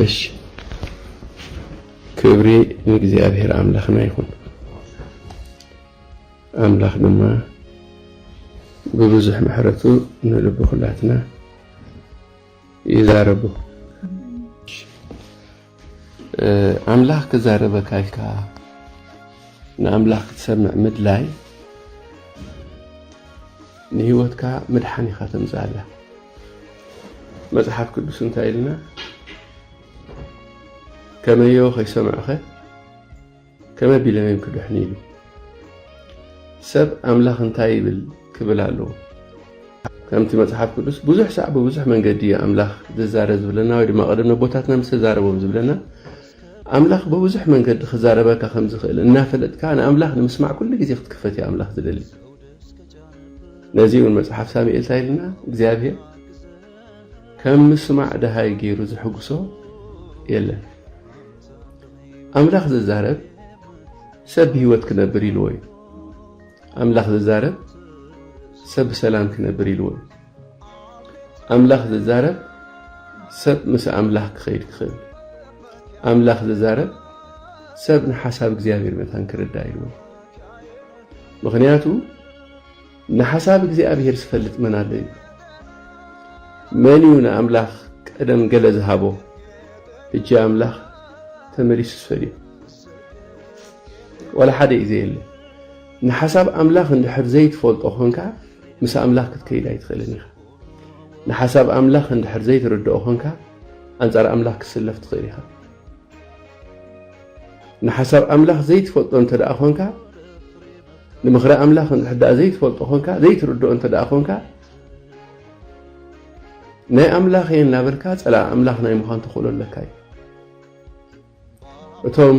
እሺ፣ ክብሪ ንእግዚኣብሔር ኣምላኽና ይኹን። ኣምላኽ ድማ ብብዙሕ ምሕረቱ ንልቢ ኩላትና ይዛረቡ። እ፣ ኣምላኽ ክዛረበካ ኢልካ ንኣምላኽ ክትሰምዕ ምድላይ ንህይወትካ ምድሓን ኢኻ ተምጽኣላ። መጽሓፍ ቅዱስ እንታይ ኢልና? "ከመዮ ከይሰምዑኸ ከመ ቢሎም እዮም ክድሕኑ?" ኢሉ። ሰብ ኣምላኽ እንታይ ይብል ክብል ኣለዎ። ከምቲ መጽሓፍ ቅዱስ ብዙሕ ሳዕ ብብዙሕ መንገዲ እዩ ኣምላኽ ዝዛረብ ዝብለና፣ ወይ ድማ ቀደም ነቦታትና ምስ ተዛረቦም ዝብለና፣ ኣምላኽ ብብዙሕ መንገዲ ክዛረበካ ከም ዝኽእል እናፈለጥካ ንኣምላኽ ንምስማዕ ኩሉ ግዜ ክትክፈት እዩ ኣምላኽ ዝደሊ። ነዚ እውን መጽሓፍ ሳሙኤል እንታይ ኢልና? እግዚኣብሔር ከም ምስማዕ ደሃይ ገይሩ ዝሕጉሶ የለን። ኣምላኽ ዝዛረብ ሰብ ብህይወት ክነብር ኢልዎ እዩ። ኣምላኽ ዝዛረብ ሰብ ብሰላም ክነብር ኢልዎ እዩ። ኣምላኽ ዝዛረብ ሰብ ምስ ኣምላኽ ክኸይድ ክኽእል። ኣምላኽ ዝዛረብ ሰብ ንሓሳብ እግዚኣብሔር መታን ክርዳእ ኢልዎ እዩ። ምኽንያቱ ንሓሳብ እግዚኣብሔር ዝፈልጥ መን ኣሎ እዩ? መን እዩ ንኣምላኽ ቀደም ገለ ዝሃቦ? ሕጂ ኣምላኽ ተመሊሱ ዝፈልዮ ዋላ ሓደ እዩ ዘየለ። ንሓሳብ ኣምላኽ እንድሕር ዘይትፈልጦ ኾንካ፣ ምስ ኣምላኽ ክትከይድ ኣይትኽእልን ኢኻ። ንሓሳብ ኣምላኽ እንድሕር ዘይትርድኦ ኾንካ፣ ኣንጻር ኣምላኽ ክትስለፍ ትኽእል ኢኻ። ንሓሳብ ኣምላኽ ዘይትፈልጦ እንተ ደኣ ኾንካ፣ ንምኽሪ ኣምላኽ እንድሕር ደኣ ዘይትፈልጦ ኾንካ፣ ዘይትርድኦ እንተ ደኣ ኾንካ፣ ናይ ኣምላኽ እየ እናበልካ ጸላኢ ኣምላኽ ናይ ምዃን ተኽእሎ ኣለካ እዩ። እቶም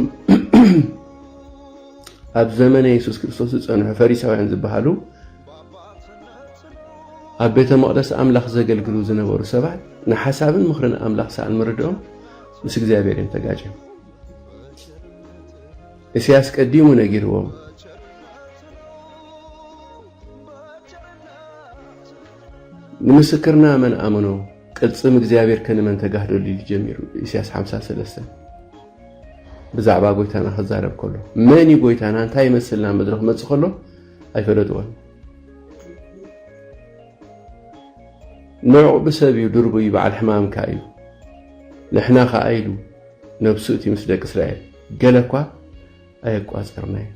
ኣብ ዘመነ የሱስ ክርስቶስ ዝጸንሑ ፈሪሳውያን ዝበሃሉ፣ ኣብ ቤተ መቕደስ ኣምላኽ ዘገልግሉ ዝነበሩ ሰባት፣ ንሓሳብን ምኽርን ኣምላኽ ሰኣን ምርድኦም ምስ እግዚኣብሔር እዮም ተጋጭዮም። ኢሳያስ ቀዲሙ ነጊርዎም፣ "ንምስክርና መን ኣመኖ፣ ቅልጽም እግዚኣብሔር ከ ንመን ተጋህደሉ?" ኢሉ ጀሚሩ። ኢሳያስ ሓምሳ ሰለስተ ብዛዕባ ጎይታና ክዛረብ ከሎ፣ መን እዩ ጎይታና፣ እንታይ ይመስልና መድረኽ መጽእ ከሎ ኣይፈለጥዎን። ንዑቕ ብሰብ እዩ፣ ድርቡይ በዓል ሕማም ከኣ እዩ። ንሕና ከኣ ኢሉ ነብሱ እቲ ምስ ደቂ እስራኤል ገለ እኳ ኣየቋጸርናዮ።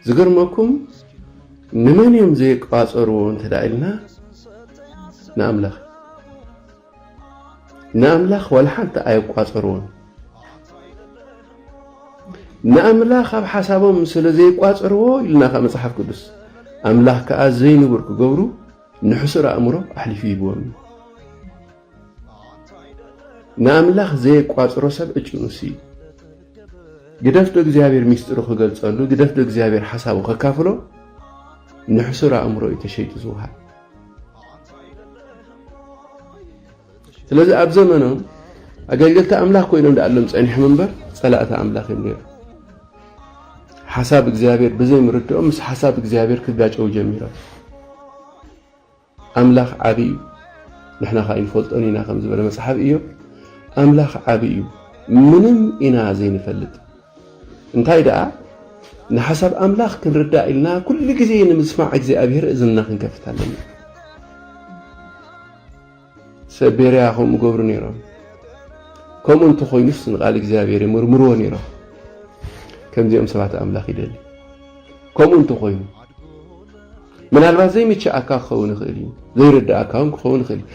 ዝገርመኩም፣ ንመን እዮም ዘየቋጸርዎ እንተ ደኣ ኢልና፣ ንኣምላኽ። ንኣምላኽ ዋላ ሓንቲ ኣየቋጸርዎን። ንኣምላኽ ኣብ ሓሳቦም ስለ ዘይቋጸርዎ ኢልና ከኣ መጽሓፍ ቅዱስ፣ ኣምላኽ ከኣ ዘይንቡር ክገብሩ ንሕሱር ኣእምሮ ኣሕሊፉ ይህብዎም እዩ። ንኣምላኽ ዘየቋጽሮ ሰብ ዕጩ ንሱ እዩ። ግደፍ ዶ እግዚኣብሔር ሚስጥሩ ክገልጸሉ፣ ግደፍ ዶ እግዚኣብሔር ሓሳቡ ከካፍሎ፣ ንሕሱር ኣእምሮ እዩ ተሸይጡ ዝወሃብ። ስለዚ ኣብ ዘመኖም ኣገልገልቲ ኣምላኽ ኮይኖም ደኣሎም ጸኒሖም እምበር፣ ጸላእቲ ኣምላኽ እዮም ነይሮም። ሓሳብ እግዚኣብሔር ብዘይምርድኦም ምስ ሓሳብ እግዚኣብሔር ክጋጨው ጀሚሮም። ኣምላኽ ዓቢ እዩ፣ ንሕና ኸኣ ኣይንፈልጦን ኢና ከም ዝበለ መጽሓፍ ኢዮብ፣ ኣምላኽ ዓቢ እዩ፣ ምንም ኢና ዘይንፈልጥ። እንታይ ደኣ፣ ንሓሳብ ኣምላኽ ክንርዳእ ኢልና ኩሉ ግዜ ንምስማዕ እግዚኣብሔር እዝንና ክንከፍት ኣለና። ሰብ ቤርያ ከምኡ ገብሩ ነይሮም። ከምኡ እንተኾይኑስ ንቓል እግዚኣብሔር ይምርምርዎ ነይሮም። ከምዚኦም ሰባት ኣምላኽ ይደሊ። ከምኡ እንተኾይኑ፣ ምናልባት ዘይምችኣካ ክኸውን ይኽእል እዩ፣ ዘይርድኣካ እውን ክኸውን ይኽእል እዩ፣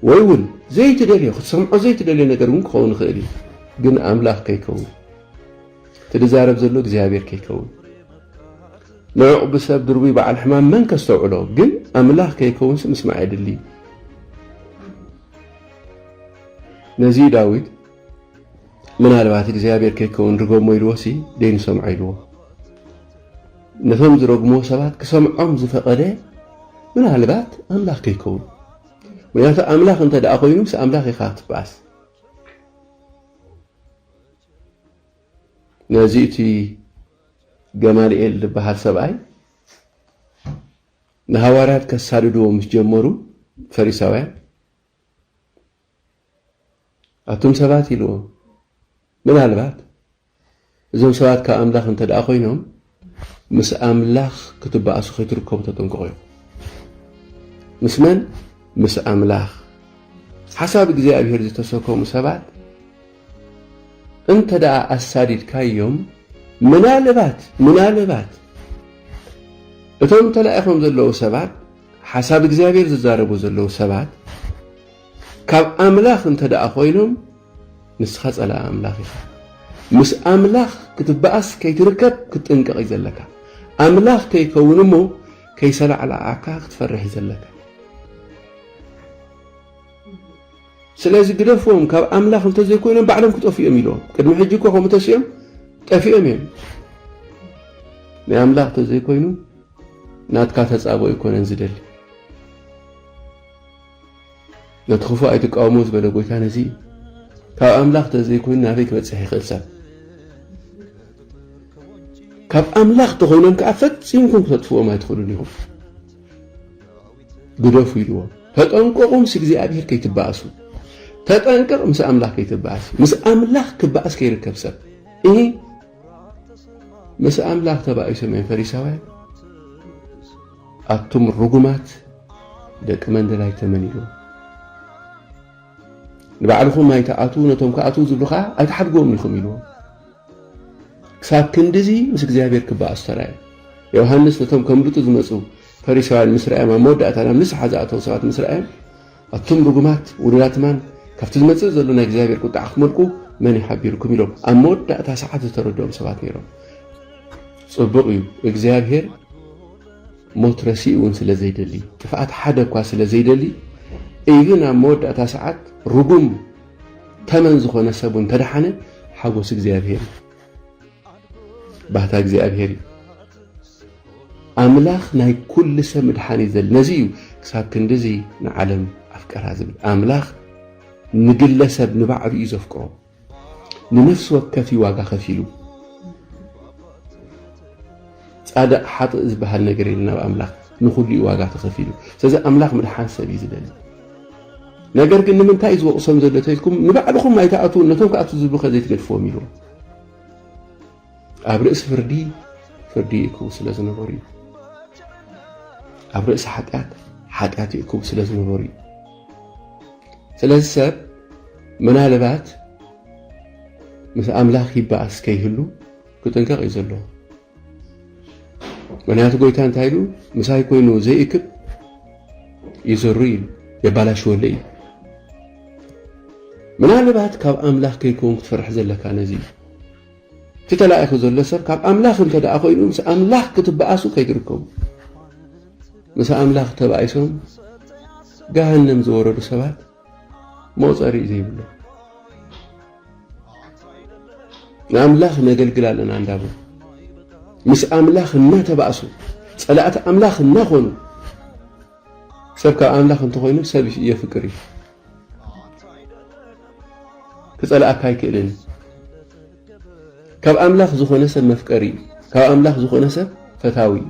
ወይ እውን ዘይትደልዮ፣ ክትሰምዖ ዘይትደልዮ ነገር እውን ክኸውን ይኽእል እዩ። ግን ኣምላኽ ከይከውን፣ እቲ ዝዛረብ ዘሎ እግዚኣብሔር ከይከውን፣ ንዑቕ ብሰብ ድርቡይ በዓል ሕማም መን ከስተውዕሎ? ግን ኣምላኽ ከይከውንስ ምስማዕ የድሊ። ነዚ እዩ ዳዊት ምናልባት እግዚኣብሔር ከይከውን ርገሞ ኢልዎሲ ደይንሰምዖ ኢልዎ። ነቶም ዝረግምዎ ሰባት ክሰምዖም ዝፈቐደ ምናልባት ኣምላኽ ከይከውን። ምክንያቱ ኣምላኽ እንተ ደኣ ኮይኑ ምስ ኣምላኽ ኢኻ ክትበኣስ። ነዚ እቲ ገማልኤል ዝበሃል ሰብኣይ ንሃዋርያት ከሳድድዎ ምስ ጀመሩ ፈሪሳውያን፣ ኣቱም ሰባት ኢልዎም። ምናልባት እዞም ሰባት ካብ ኣምላኽ እንተ ደኣ ኮይኖም፣ ምስ ኣምላኽ ክትበኣሱ ከይትርከቡ ተጠንቀቑ እዮም። ምስ መን? ምስ ኣምላኽ። ሓሳብ እግዚኣብሔር ዝተሰከሙ ሰባት እንተ ደኣ ኣሳዲድካዮም፣ ምናልባት፣ ምናልባት እቶም ተላኢኾም ዘለዉ ሰባት፣ ሓሳብ እግዚኣብሔር ዝዛረቡ ዘለዉ ሰባት፣ ካብ ኣምላኽ እንተ ደኣ ኮይኖም፣ ንስኻ ጸላኢ ኣምላኽ ኢኻ። ምስ ኣምላኽ ክትበኣስ ከይትርከብ ክትጥንቀቕ እዩ ዘለካ። ኣምላኽ ከይከውን እሞ ከይሰላዕላዓካ ክትፈርሕ እዩ ዘለካ። ስለዚ ግደፍዎም፣ ካብ ኣምላኽ እንተዘይኮይኖም ባዕሎም ክጠፍኡ እዮም ኢልዎም። ቅድሚ ሕጂ እኮ ከምኡ ተሲኦም ጠፊኦም እዮም። ናይ ኣምላኽ እንተዘይኮይኑ ናትካ ተጻብኦ ኣይኮነን ዝደሊ። ነቲ ክፉእ ኣይትቃወሞ ዝበለ ጎይታ ነዚ እዩ። ካብ ኣምላኽ ተዘይኮይኑ ናበይ ክበጽሕ ይኽእል ሰብ? ካብ ኣምላኽ ተኾይኖም ከኣ ፈጺምኩም ክተጥፍዎም ኣይትኽእሉን ኢኹም። ግደፉ ኢልዎም። ተጠንቀቑ ምስ እግዚኣብሔር ከይትበኣሱ። ተጠንቀቕ ምስ ኣምላኽ ከይትበኣስ። ምስ ኣምላኽ ክበኣስ ከይርከብ ሰብ። እሂ ምስ ኣምላኽ ተባኢሶም እዮም ፈሪሳውያን። ኣቱም ርጉማት ደቂ መንደላይ ተመን ኢልዎም። ንባዕልኹም ኣይትኣትዉ፣ ነቶም ክኣትዉ ዝብሉ ኸኣ ኣይትሓድግዎም ኢኹም ኢልዎም። ክሳብ ክንድዚ ምስ እግዚኣብሔር ክበኣሱ ተራእዮም። ዮሃንስ ነቶም ከምልጡ ዝመጹ ፈሪሳውያን ምስ ረኣዮም፣ ኣብ መወዳእታ ናብ ንስሓ ዝኣተዉ ሰባት ምስ ረኣዮም፣ ኣቱም ርጉማት ውሉዳት ማን፣ ካብቲ ዝመጽእ ዘሎ ናይ እግዚኣብሔር ቁጥዓ ክትመልቁ መን እዩ ሓቢርኩም ኢሎም ኣብ መወዳእታ ሰዓት ዝተረድኦም ሰባት ነይሮም። ጽቡቕ እዩ፣ እግዚኣብሔር ሞት ረሲኡ እውን ስለ ዘይደሊ፣ ጥፍኣት ሓደ እኳ ስለ ዘይደሊ፣ ኢቭን ኣብ መወዳእታ ሰዓት ርጉም ተመን ዝኾነ ሰብ እውን ተደሓነ፣ ሓጎስ እግዚኣብሔር እዩ። ባህታ እግዚኣብሔር እዩ። ኣምላኽ ናይ ኩሉ ሰብ ምድሓን እዩ ዘል። ነዚ እዩ ክሳብ ክንድዚ ንዓለም ኣፍቀራ ዝብል። ኣምላኽ ንግለሰብ ንባዕሉ እዩ ዘፍቅሮ። ንነፍሲ ወከፍ እዩ ዋጋ ከፊሉ። ጻድቕ ሓጥእ ዝበሃል ነገር የለን ኣብ ኣምላኽ። ንኹሉ እዩ ዋጋ ተኸፊሉ። ስለዚ ኣምላኽ ምድሓን ሰብ እዩ ዝደሊ። ነገር ግን ንምንታይ እዩ ዝወቕሶም ዘሎ ተልኩም፣ ንባዕልኹም ኣይትኣትዉ፣ ነቶም ክኣትዉ ዝብሉ ከ ዘይትገድፍዎም ኢልዎም። ኣብ ርእሲ ፍርዲ፣ ፍርዲ ይእክቡ ስለ ዝነበሩ እዩ። ኣብ ርእሲ ሓጢኣት፣ ሓጢኣት ይእክቡ ስለ ዝነበሩ እዩ። ስለዚ ሰብ ምናልባት ምስ ኣምላኽ ይበኣስ ከይህሉ ክጥንቀቕ እዩ ዘለዎ። ምኽንያቱ ጎይታ እንታይ ኢሉ? ምሳይ ኮይኑ ዘይእክብ ይዘሩ ኢሉ፣ የባላሽወለይ እዩ። ምናልባት ካብ ኣምላኽ ከይከውን ክትፈርሕ ዘለካ ነዚ እዩ። እቲ ተላኢኹ ዘሎ ሰብ ካብ ኣምላኽ እንተ ደኣ ኮይኑ፣ ምስ ኣምላኽ ክትበኣሱ ከይትርከቡ። ምስ ኣምላኽ ተባኢሶም ገሃነም ዝወረዱ ሰባት መቑጸሪ እዩ ዘይብሎም። ንኣምላኽ ነገልግል ኣለና እንዳበሉ፣ ምስ ኣምላኽ እናተባእሱ፣ ጸላእቲ ኣምላኽ እናኾኑ፣ ሰብ ካብ ኣምላኽ እንተኾይኑ ሰብ የፍቅር እዩ። ክጸልኣካ ኣይክእልን እዩ። ካብ ኣምላኽ ዝኾነ ሰብ መፍቀሪ እዩ። ካብ ኣምላኽ ዝኾነ ሰብ ፈታዊ እዩ።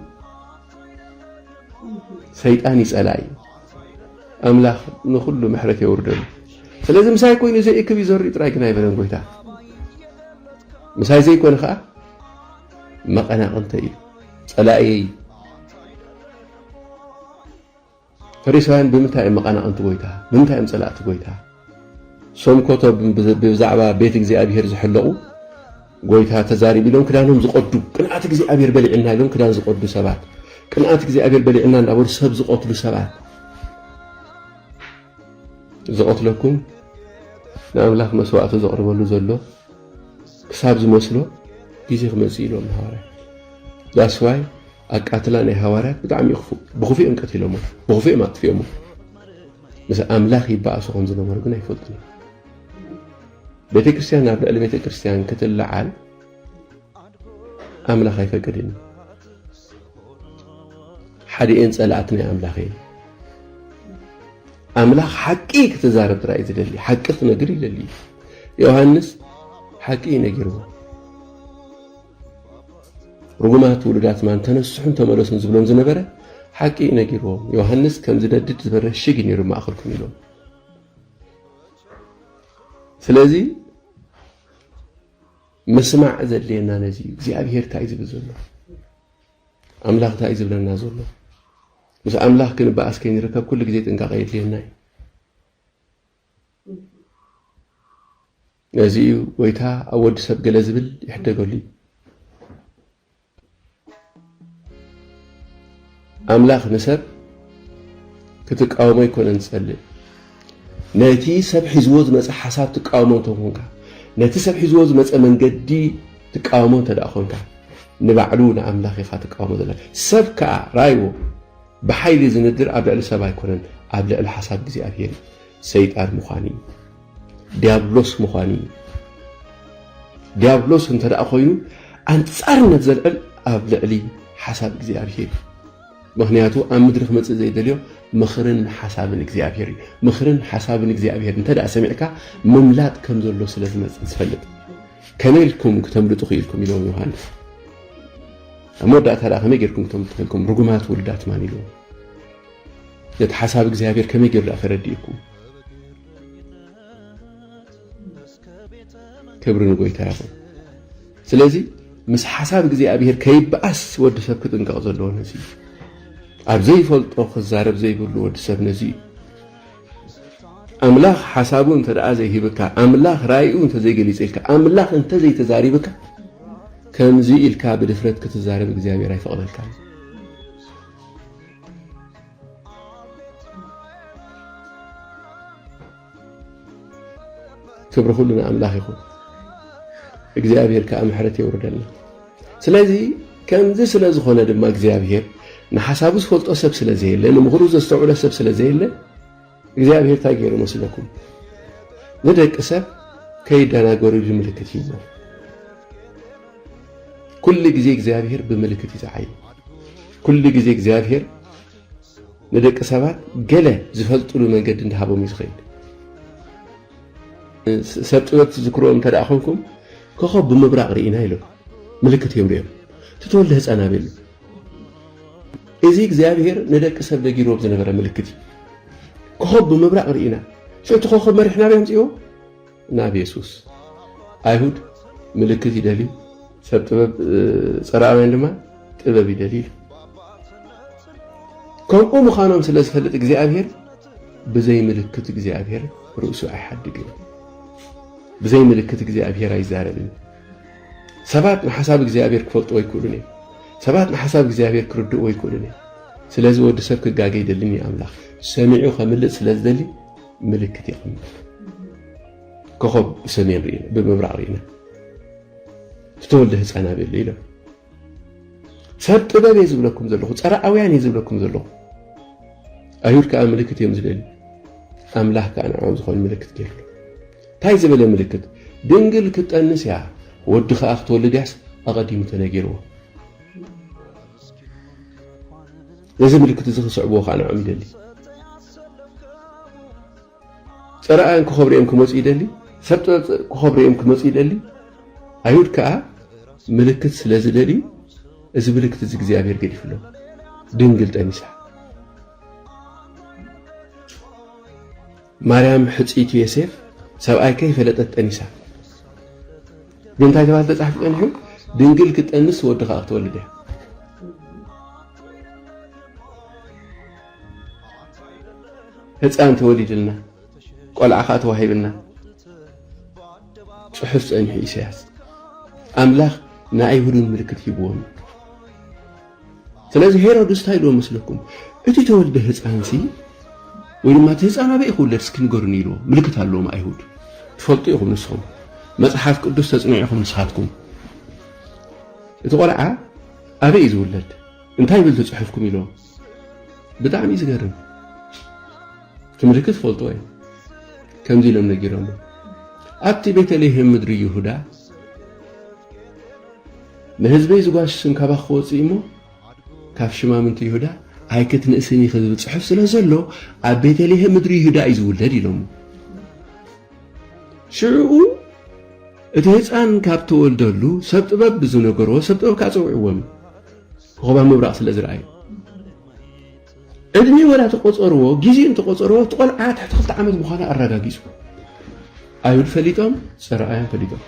ሰይጣን ይጸላእ እዩ። ኣምላኽ ንኹሉ ምሕረት የውርደሉ። ስለዚ ምሳይ ኮይኑ ዘይእክብ ይዘሪ ጥራይ ግን ኣይበለን ጎይታ። ምሳይ ዘይኮነ ኸኣ መቐናቕንተ እዩ። ጸላእየ እዩ። ፈሪሳውያን ብምንታይ እዮም መቐናቕንቲ ጎይታ? ብምንታይ እዮም ጸላእቲ ጎይታ? ሶም ኮቶ ብ-፣ ብዛዕባ ቤት እግዚኣብሔር ዝሕለቑ ጎይታ ተዛሪቡ ኢሎም ክዳኖም ዝቐዱ፣ ቅንኣት እግዚኣብሔር በሊዕና ኢሎም ክዳን ዝቐዱ ሰባት፣ ቅንኣት እግዚኣብሔር በሊዕና እንዳበሉ ሰብ ዝቐትሉ ሰባት። ዝቐትለኩም ንኣምላኽ መስዋእቲ ዘቕርበሉ ዘሎ ክሳብ ዝመስሎ ግዜ ክመጽእ ኢሎም ንሃዋርያት። That's why ኣቃትላ ናይ ሃዋርያት ብጣዕሚ እዩ ክፉእ። ብኽፉእ እዮም ቀቲሎሞ፣ ብኽፉእ እዮም ኣጥፊኦሞ። ምስ ኣምላኽ ይበኣሱ ከም ዝነበሩ ግን ኣይፈልጡን እዮም። ቤተ ክርስቲያን ናብ ልዕሊ ቤተ ክርስቲያን ክትለዓል ኣምላኽ ኣይፈቅድን እዩ። ሓዲኤን ጸላእቲ ናይ ኣምላኽ እየን። ኣምላኽ ሓቂ ክትዛረብ ጥራይ እዩ ዝደሊ። ሓቂ ክትነግር ይደሊ እዩ። ዮሃንስ ሓቂ እዩ ነጊርዎ። ርጉማት ውሉዳት ማን ተነስሑን ተመለሱን ዝብሎም ዝነበረ ሓቂ እዩ ነጊርዎም። ዮሃንስ ከም ዝነድድ ዝበረ ሽግ እዩ ነይሩ ማእኸልኩም ኢሎም። ስለዚ ምስማዕ ዘድልየና ነዚ እዩ። እግዚኣብሔር እንታይ እዩ ዝብል ዘሎ? ኣምላኽ እንታይ እዩ ዝብለና ዘሎ? ምስ ኣምላኽ ክንበኣስ ከይንርከብ ኩሉ ግዜ ጥንቃቐ የድልየና እዩ። ነዚ እዩ ጎይታ ኣብ ወዲ ሰብ ገለ ዝብል ይሕደገሉ እዩ። ኣምላኽ ንሰብ ክትቃወሞ ኣይኮነን ዝጸልእ። ነቲ ሰብ ሒዝዎ ዝመጸ ሓሳብ ትቃወሞ እንተ ኮንካ፣ ነቲ ሰብ ሒዝዎ ዝመጸ መንገዲ ትቃወሞ እንተ ደኣ ኮንካ፣ ንባዕሉ ንኣምላኽ ኢኻ ትቃወሞ ዘለካ። ሰብ ከኣ ራይዎ ብሓይሊ ዝንድር ኣብ ልዕሊ ሰብ ኣይኮነን፣ ኣብ ልዕሊ ሓሳብ እግዚኣብሔር እዩ። ሰይጣን ምዃን እዩ። ዲያብሎስ ምዃን እዩ። ዲያብሎስ እንተ ደኣ ኮይኑ፣ ኣንጻርነት ዘልዕል ኣብ ልዕሊ ሓሳብ እግዚኣብሔር እዩ። ምኽንያቱ ኣብ ምድሪ ክመጽእ ዘይደልዮ ምኽርን ሓሳብን እግዚኣብሔር እዩ። ምኽርን ሓሳብን እግዚኣብሔር እንተ ደኣ ሰሚዕካ፣ ምምላጥ ከም ዘሎ ስለ ዝመጽእ ዝፈልጥ። ከመይ ኢልኩም ክተምልጡ ክኢልኩም ኢሎም ዮሃንስ። ኣብ መወዳእታ ደኣ ከመይ ጌርኩም ክተምልጡ ክኢልኩም? ርጉማት ውሉዳት ማን ኢልዎም? ነቲ ሓሳብ እግዚኣብሔር ከመይ ጌሩ ደኣ ከረድእኩም? ክብሪ ንጎይታ ይኹን። ስለዚ ምስ ሓሳብ እግዚኣብሔር ከይበኣስ ወዲ ሰብ ክጥንቀቕ ዘለዎ ነዚ እዩ። ኣብ ዘይፈልጦ ክዛረብ ዘይብሉ ወዲ ሰብ ነዚ እዩ። ኣምላኽ ሓሳቡ እንተ ደኣ ዘይሂብካ፣ ኣምላኽ ራእዩ እንተ ዘይገሊጸልካ፣ ኣምላኽ እንተ ዘይተዛሪብካ፣ ከምዚ ኢልካ ብድፍረት ክትዛረብ እግዚኣብሔር ኣይፈቕደልካን። ክብሪ ኩሉ ንኣምላኽ ይኹን። እግዚኣብሔር ከኣ ምሕረት የውርደልና። ስለዚ ከምዚ ስለ ዝኾነ ድማ እግዚኣብሔር ንሓሳቡ ዝፈልጦ ሰብ ስለ ዘየለ፣ ንምኽሩ ዘስተውዕሎ ሰብ ስለ ዘየለ፣ እግዚኣብሔር እንታይ ገይሩ መስለኩም? ንደቂ ሰብ ከይደናገሩ ኢሉ ምልክት ሂብዎም። ኩሉ ግዜ እግዚኣብሔር ብምልክት እዩ ዝዓዪ። ኩሉ ግዜ እግዚኣብሔር ንደቂ ሰባት ገለ ዝፈልጥሉ መንገዲ እንዳሃቦም እዩ ዝኸይድ። ስ-፣ ሰብ ጥበብ ትዝክርዎም እንተ ደኣ ኾንኩም፣ ኮኾብ ብምብራቕ ርኢና ኢሎም ምልክት እዮም ርኦም። እቲ ተወልደ ህፃን ኣበይ ኣሎ? እዚ እግዚኣብሔር ንደቂ ሰብ ነጊርዎም ዝነበረ ምልክት እዩ። ኮኾብ ብምብራቕ ርኢና። ሽዑ እቲ ኮኾብ መሪሕና ኣበይ ኣምፅእዎ? ናብ የሱስ። ኣይሁድ ምልክት ይደልዩ፣ ሰብ ጥበብ፣ እ፣ ጸራውያን ድማ ጥበብ ይደልዩ ኢሉ። ከምኡ ምዃኖም ስለ ዝፈልጥ እግዚኣብሔር፣ ብዘይ ምልክት እግዚኣብሔር ርእሱ ኣይሓድግን። ብዘይ ምልክት እግዚኣብሔር ኣይዛረብን። ሰባት ንሓሳብ እግዚኣብሔር ክፈልጥዎ ኣይክእሉን እዮም። ሰባት ንሓሳብ እግዚኣብሔር ክርድእዎ ኣይክእሉን እዮም። ስለዚ ወዲ ሰብ ክጋገ ይደልን እዩ ኣምላኽ። ሰሚዑ ከምልጥ ስለ ዝደሊ ምልክት የቐምጥ። ኮኾብ ብሰሜን ርኢና፣ ብምብራቕ ርኢና። ዝተወልደ ህፃን ኣበይ ኣሎ ኢሎም። ሰብ ጥበብ እየ ዝብለኩም ዘለኹ፣ ጸራኣውያን እየ ዝብለኩም ዘለኹ። ኣይሁድ ከኣ ምልክት እዮም ዝደልዩ። ኣምላኽ ከኣ ንዕኦም ዝኾን ምልክት ገይሩሎም። እንታይ ዝበለ ምልክት? ድንግል ክትጠንስ እያ፣ ወዲ ከኣ ክትወልድ እያስ ኣቐዲሙ ተነጊርዎ። ነዚ ምልክት እዚ ክስዕብዎ ከኣ ንዕኦም ይደሊ። ጸራእያን ኮኾብ ሪኦም ክመጹ ይደሊ፣ ሰብ ጥበብ ኮኾብ ሪኦም ክመጹ ይደሊ። ኣይሁድ ከኣ ምልክት ስለ ዝደልዩ፣ እዚ ምልክት እዚ እግዚኣብሔር ገዲፍሎም። ድንግል ጠኒሳ። ማርያም ሕጽይቲ ዮሴፍ ሰብኣይ ከይፈለጠት ጠኒሳ። ግን እንታይ ተባህለ ተጻሒፉ ጸኒሑ? ድንግል ክትጠንስ ወዲ ከኣ ክትወልድ እያ። ህፃን ተወሊድልና፣ ቆልዓ ኸዓ ተዋሂብና። ጽሑፍ ጸኒሑ ኢሳያስ። ኣምላኽ ንኣይሁድን ምልክት ሂብዎም። ስለዚ ሄሮድስ እንታይ ኢልዎ መስለኩም? እቲ ተወልደ ህፃንሲ፣ ወይ ድማ እቲ ህፃን ኣበይ ክውለድ እስኪ ንገሩኒ ኢልዎ። ምልክት ኣለዎም ኣይሁድ። ትፈልጡ ኢኹም ንስኹም። መጽሓፍ ቅዱስ ተጽንዑ ኢኹም ንስኻትኩም። እቲ ቆልዓ ኣበይ እዩ ዝውለድ? እንታይ ይብል እቲ ጽሑፍኩም ኢልዎም። ብጣዕሚ እዩ ዝገርም። እቲ ምልክት ፈልጥዎ እዮም። ከምዚ ኢሎም ነጊሮሞ። ኣብቲ ቤተልሔም ምድሪ ይሁዳ ንህዝበይ ዝጓሲ ስም ካባኺ ክወጽእ እሞ ካብ ሽማምንቲ ይሁዳ ኣይክትንእስን ኢኺ ዝብል ጽሑፍ ስለ ዘሎ ኣብ ቤተልሔም ምድሪ ይሁዳ እዩ ዝውለድ ኢሎሞ። ሽዑ እቲ ህፃን ካብ ተወልደሉ ሰብ ጥበብ ብዝነገርዎ ሰብ ጥበብ ካጸውዕዎም ኮኸብ ኣብ ምብራቕ ስለ ዝረኣዩ። ዕድሚኡ ወላ ተቆጸርዎ፣ ግዜኡ እንተቆጸርዎ፣ እቲ ቆልዓ ትሕቲ ክልተ ዓመት ምዃኑ ኣረጋጊጹ። ኣይሁድ ፈሊጦም፣ ጸራኣያን ፈሊጦም።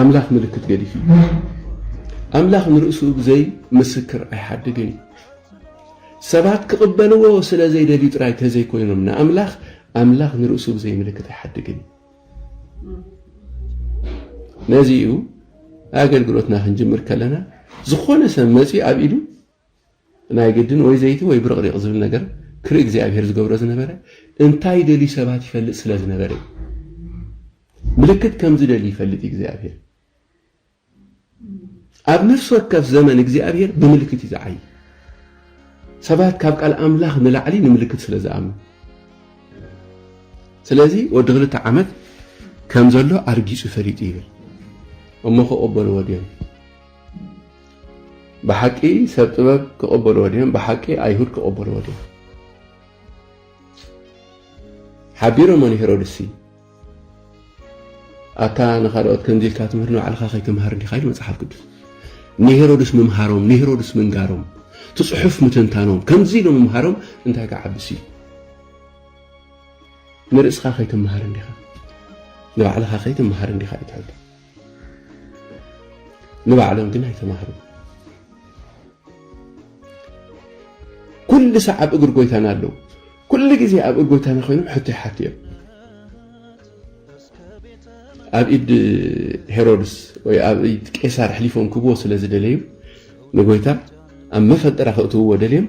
ኣምላኽ ምልክት ገዲፉ እዩ። ኣምላኽ ንርእሱ ብዘይ ምስክር ኣይሓድግን እዩ። ሰባት ክቕበልዎ ስለ ዘይደልዩ ጥራይ ተዘይኮይኖም ንኣምላኽ፣ ኣምላኽ ንርእሱ ብዘይ ምልክት ኣይሓድግን እዩ። ነዚ እዩ ኣገልግሎትና ክንጅምር ከለና ዝኾነ ሰብ መጺኡ ኣብ ኢዱ ናይ ግድን ወይ ዘይቲ ወይ ብርቕሪቕ ዝብል ነገር ክርኢ እግዚኣብሔር ዝገብሮ ዝነበረ እንታይ ደልዩ ሰባት ይፈልጥ ስለ ዝነበረ እዩ። ምልክት ከም ዝደሊ ይፈልጥ እዩ እግዚኣብሔር። ኣብ ነፍሲ ወከፍ ዘመን እግዚኣብሔር ብምልክት እዩ ዝዓይ። ሰባት ካብ ቃል ኣምላኽ ንላዕሊ ንምልክት ስለ ዝኣምኑ። ስለዚ ወዲ ክልተ ዓመት ከም ዘሎ ኣርጊጹ ፈሊጡ ይብል። እሞ ክቕበልዎ ድዮም? ብሓቂ ሰብ ጥበብ ክቕበልዎ ድዮም? ብሓቂ ኣይሁድ ክቕበልዎ ድዮም? ሓቢሮሞ ንሄሮድስሲ ኣታ ንኻልኦት ከምዚ ኢልካ ትምህር ንባዕልኻ ከይትምሃር እንዲኻ ኢሉ መጽሓፍ ቅዱስ። ንሄሮድስ ምምሃሮም፣ ንሄሮድስ ምንጋሮም፣ እቲ ጽሑፍ ምትንታኖም፣ ከምዚ ኢሉ ምምሃሮም እንታይ ክዓብስ እዩ? ንርእስኻ ከይትምሃር እንዲኻ፣ ንባዕልኻ ከይትምሃር እንዲኻ እዩ ትሕግር። ንባዕሎም ግን ኣይተማህሩን። ኩሉ ሳዕ ኣብ እግሪ ጎይታና ኣለዉ። ኩሉ ግዜ ኣብ እግሪ ጎይታና ኮይኖም ሕቶ ይሓቱ እዮም። ኣብ ኢድ ሄሮድስ ወይ ኣብ ኢድ ቄሳር ኣሕሊፎም ክብዎ ስለ ዝደለዩ ንጎይታ ኣብ መፈንጠራ ከእትውዎ ደልዮም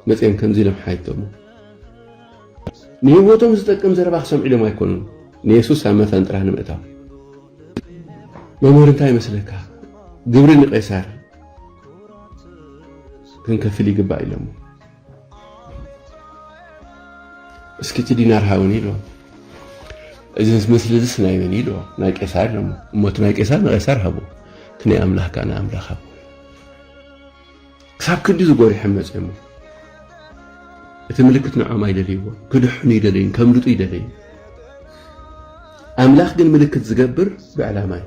መጺኦም ከምዚ ኢሎም ሓይቶሞ። ንህይወቶም ዝጠቅም ዘረባ ክሰምዑ ኢሎም ኣይኮኑን ንየሱስ ኣብ መፈንጥራ ንምእታው። መምህር እንታይ ይመስለካ? ግብሪ ንቄሳር ክንከፍል ይግባእ ኢሎሞ። እስኪ እቲ ዲናር ሃቡኒ ኢልዎ። እዚ ምስልዝስ ናይ መን ኢልዎ? ናይ ቄሳር ኢሎሞ። እሞ እቲ ናይ ቄሳር ንቄሳር ሃቡ፣ እቲ ናይ ኣምላኽ ከኣ ንኣምላኽ ሃቡ። ክሳብ ክንዲ ዝጎሪሖም መጺኦሞ። እቲ ምልክት ንዖም ኣይደልይዎ፣ ክድሕኑ ይደለዩ፣ ከምልጡ ይደለዩ። ኣምላኽ ግን ምልክት ዝገብር ብዕላማ እዩ።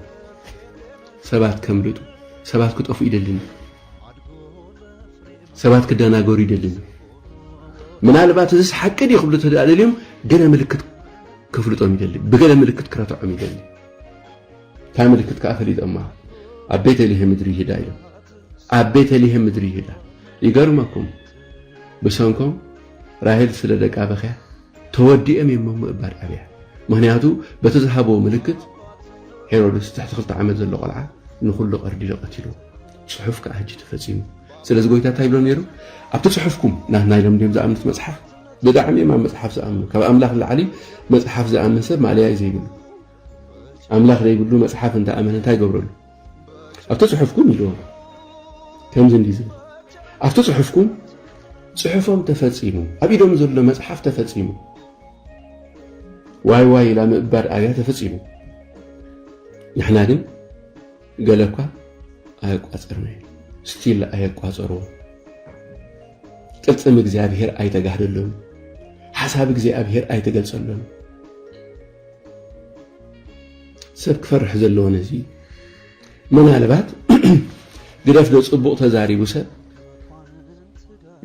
ሰባት ከምልጡ፣ ሰባት ክጠፉ ይደልን እዩ። ሰባት ክደናገሩ ይደልን እዩ። ምናልባት እዚስ ሓቂ ድዩ ክብሉ ተደኣ ደልዮም ገለ ምልክት ክፍልጦም ይደሊ፣ ብገለ ምልክት ክረትዖም ይደሊ። እታ ምልክት ከኣ ፈሊጦማ ኣብ ቤተልሔም ምድሪ ይሁዳ እዮም። ኣብ ቤተልሔም ምድሪ ይሁዳ። ይገርመኩም፣ ብሰንኮም ራሄል ስለ ደቃ በኽያ፣ ተወዲኦም እዮም እሞ እባድ ኣብያ። ምኽንያቱ በቲ ዝሃቦ ምልክት ሄሮድስ ትሕቲ ክልተ ዓመት ዘሎ ቆልዓ ንኹሉ ቀርዲዶ ቀቲልዎ። ጽሑፍ ከኣ ሕጂ ተፈጺሙ። ስለዚ ጎይታ እንታይ ይብሎ ነይሩ? ኣብቲ ጽሑፍኩም፣ ናትና ኢሎም ድዮም ዝኣምኑት መጽሓፍ? ብጣዕሚ እዮም ኣብ መጽሓፍ ዝኣምኑ። ካብ ኣምላኽ ንላዕሊ መጽሓፍ ዝኣምን ሰብ ማእለያ እዩ ዘይብሉ። ኣምላኽ ዘይብሉ መጽሓፍ እንተ ኣመነ እንታይ ይገብረሉ? ኣብቲ ጽሑፍኩም ኢልዎም። ከምዚ እንዲ ዝብል ኣብቲ ጽሑፍኩም ጽሑፎም ተፈጺሙ፣ ኣብ ኢዶም ዘሎ መጽሓፍ ተፈጺሙ። ዋይ ዋይ ኢላ ምእባድ ኣብያ ተፈጺሙ። ንሕና ግን ገለ እኳ ኣየቋጸርናዮ። ስቲል ኣየቋጸርዎ። ቅልጽም እግዚኣብሔር ኣይተጋህደሎን። ሓሳብ እግዚኣብሔር ኣይተገልጸሎን። ሰብ ክፈርሕ ዘለዎ ነዚ እዩ። ምናልባት ግደፍ ዶ ጽቡቕ ተዛሪቡ ሰብ፣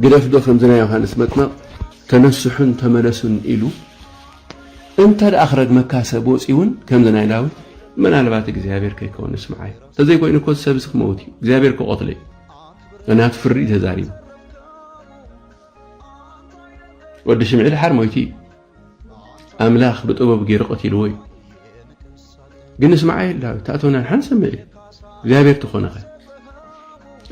ግደፍ ዶ ከምዚ ናይ ዮሃንስ መጥመቕ ተነስሑን ተመለሱን ኢሉ እንተ ደኣ ክረግመካ ሰብ ወጺኡ እውን ከምዚ ናይ ዳዊት ምናልባት እግዚኣብሔር ከይከውን ንስምዓዮ። እንተዘይኮይኑ እኮ እዚ ሰብ እዚ ክመውት እዩ፣ እግዚኣብሔር ክቐትሎ እዩ። ምኽንያቱ ፍርዲ እዩ ተዛሪቡ። ወዲ ሽምዒ ድሓር ሞይቱ እዩ። ኣምላኽ ብጥበቡ ገይሩ ቀቲልዎ እዩ። ግን ንስምዓዮ ዳዊት፣ ተኣትወና ንሓንሰምዕ እዩ። እግዚኣብሔር ተኾነኸ?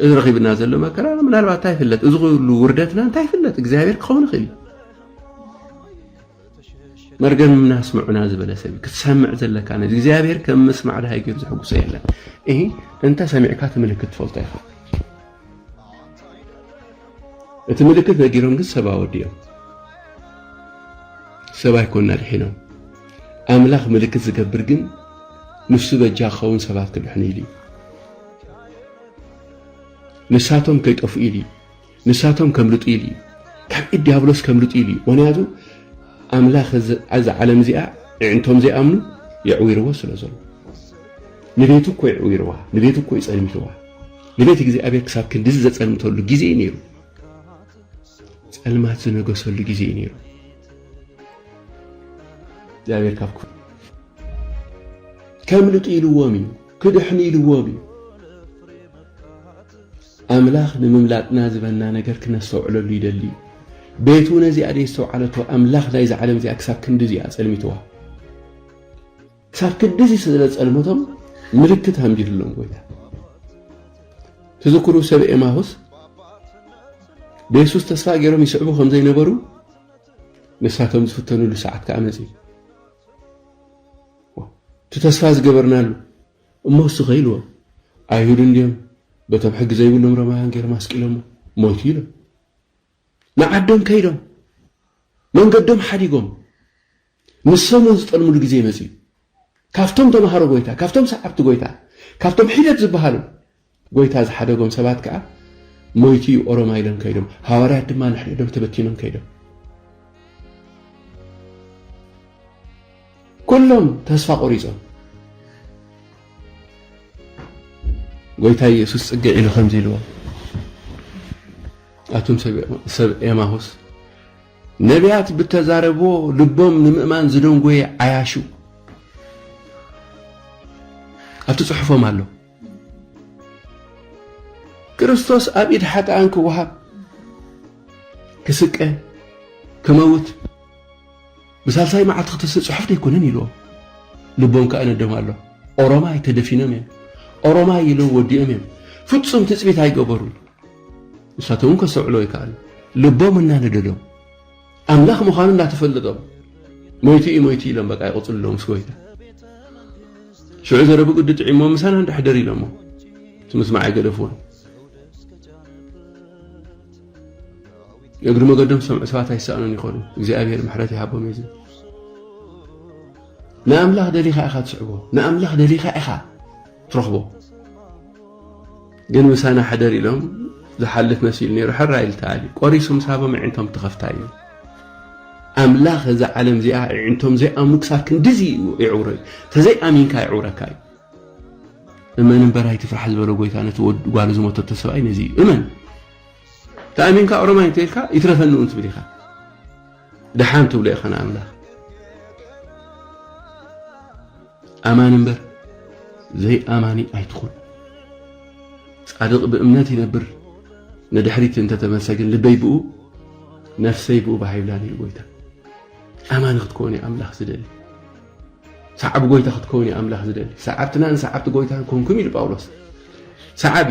እዚ ረኺብና ዘሎ መከራ ምናልባት እንታይ ይፍለጥ? እዚ ኩሉ ውርደትና እንታይ ይፍለጥ? እግዚኣብሔር ክኸውን ይኽእል እዩ። መርገምና ስምዑና ዝበለ ሰብ እዩ ክትሰምዕ ዘለካ። ነዚ እግዚኣብሔር ከም ምስማዕ ድሃይ ገይሩ ዘሐጉሶ የለን። እሂ፣ እንተ ሰሚዕካ እቲ ምልክት ትፈልጦ ኢኻ። እቲ ምልክት ነጊሮም ግን ሰብ ኣወዲኦም። ሰብ ኣይኮንና ድሒኖም። ኣምላኽ ምልክት ዝገብር ግን ንሱ በጃ ክኸውን ሰባት ክድሕኑ ኢሉ እዩ። ንሳቶም ከይጠፍኡ ኢሉ እዩ። ንሳቶም ከምልጡ ኢሉ እዩ። ካብ ኢድ ዲያብሎስ ከምልጡ ኢሉ እዩ። ምኽንያቱ ኣምላኽ እዚ፣ እዚ ዓለም እዚኣ እዕንቶም ዘይኣምኑ የዕዊርዎ ስለ ዘሎ። ንቤቱ እኮ የዕዊርዋ፣ ንቤቱ እኮ ይጸልምትዋ። ንቤት እግዚኣብሔር ክሳብ ክንድዚ ዘጸልምተሉ ግዜ እዩ ነይሩ። ጸልማት ዝነገሰሉ ግዜ እዩ ነይሩ። እግዚኣብሔር ካብ ክፉ ከምልጡ ኢልዎም እዩ፣ ክድሕኑ ኢልዎም እዩ። ኣምላኽ ንምምላጥና ዝበና ነገር ክነስተውዕለሉ ይደሊ እዩ። ቤቱ ነዚኣ ደይ ዝተውዓለቶ ኣምላኽ ናይዚ ዓለም እዚኣ ክሳብ ክንዲ እዚኣ ጸልሚትዋ። ክሳብ ክንዲ እዚ ስለ ጸልመቶም ምልክት ኣምዲሉሎም ጎይታ። ትዝክሩ ሰብ ኤማሁስ ብየሱስ ተስፋ ገይሮም ይስዕቡ ከም ዘይነበሩ ንሳቶም ዝፍተኑሉ ሰዓት ከኣ መጺኡ። እቲ ተስፋ ዝገበርናሉ እሞ እሱ ከ ኢልዎም። ኣይሁድ እንድዮም በቶም ሕጊ ዘይብሎም ሮማውያን ገይሮም ኣስቂሎሞ ሞይቱ ኢሎም። ንዓዶም ከይዶም መንገዶም ሓዲጎም ንሶም እውን ዝጠልምሉ ግዜ መጺኡ። ካብቶም ተምሃሮ ጎይታ፣ ካብቶም ሰዓብቲ ጎይታ፣ ካብቶም ሒደት ዝበሃሉ ጎይታ ዝሓደጎም ሰባት ከኣ ሞይቱ እዩ ኦሮማ ኢሎም ከይዶም። ሃዋርያት ድማ ንሕድሕዶም ተበቲኖም ከይዶም። ኩሎም ተስፋ ቆሪጾም። ጎይታ ኢየሱስ ጽግዕ ኢሉ ከምዚ ኢልዎም፣ ኣቱም ሰብ፣ ሰብ ኤማሁስ፣ ነቢያት ብተዛረብዎ ልቦም ንምእማን ዝደንጎየ ዓያሹ ኣብቲ ጽሑፎም ኣሎ። ክርስቶስ ኣብ ኢድ ሓጥኣን ክወሃብ፣ ክስቀ፣ ክመውት፣ ብሳልሳይ መዓልቲ ክትስእ ጽሑፍ ደይኮነን ኢልዎም። ልቦም ከኣ ነደም ኣሎ። ኦሮማይ ተደፊኖም እዮም። ኦሮማይ ኢሎም ወዲኦም እዮም። ፍጹም ትጽቢት ኣይገበሩን። ንሳቶም እውን ከስተውዕሎ ይከኣሉ። ልቦም እናነደዶም ኣምላኽ ምዃኑ እናተፈለጦም ሞይቱ እዩ፣ ሞይቱ እዩ ኢሎም በቃ ይቕጽሉ ኣለዉ ምስ ጎይታ። ሽዑ ዘረብኡ ግዲ ጥዒሞ ምሳና እንድሕደር ኢሎሞ። እቲ ምስማዕ ኣይገደፍዎን። እግሪ መገዶም ዝሰምዑ ሰባት ኣይሰኣኑን ይኾኑ። እግዚኣብሔር ምሕረት ይሃቦም እዩ ዝብል። ንኣምላኽ ደሊኻ ኢኻ ትስዕቦ። ንኣምላኽ ደሊኻ ኢኻ ትረኽቦ። ግን ምሳና ሕደር ኢሎም ዝሓልፍ መሲሉ ነይሩ። ሕራይ ኢሉ ተኣልዩ። ቆሪሱ ምስ ሃቦም ኣዒንቶም ትኸፍታ እዩ። ኣምላኽ እዛ ዓለም እዚኣ ኣዒንቶም ዘይኣምኑ ክሳብ ክንድዚ እዩ የዕውሮ እዩ። ተዘይኣሚንካ የዕውረካ እዩ። እመን እምበር ኣይትፍራሕ ዝበሎ ጎይታ ነቲ ወድ-፣ ጓሉ ዝሞተቶ ሰብኣይ ነዚ እዩ። እመን። ተኣሚንካ ኦሮማይ እንተኢልካ ይትረፈኒ እውን ትብል ኢኻ። ደሓን ትብሎ ኢኻ ንኣምላኽ። ኣማኒ እምበር ዘይኣማኒ ኣይትኹን። ጻድቕ ብእምነት ይነብር፣ ንድሕሪት እንተተመልሰ ግን ልበይ ብኡ፣ ነፍሰይ ብኡ ባህ ይብላን ኢሉ ጎይታ። ኣማኒ ክትከውን እዩ ኣምላኽ ዝደሊ። ሰዓቢ ጎይታ ክትከውን እዩ ኣምላኽ ዝደሊ። ሰዓብትናን ሰዓብቲ ጎይታን ኮንኩም ኢሉ ጳውሎስ። ሰዓቢ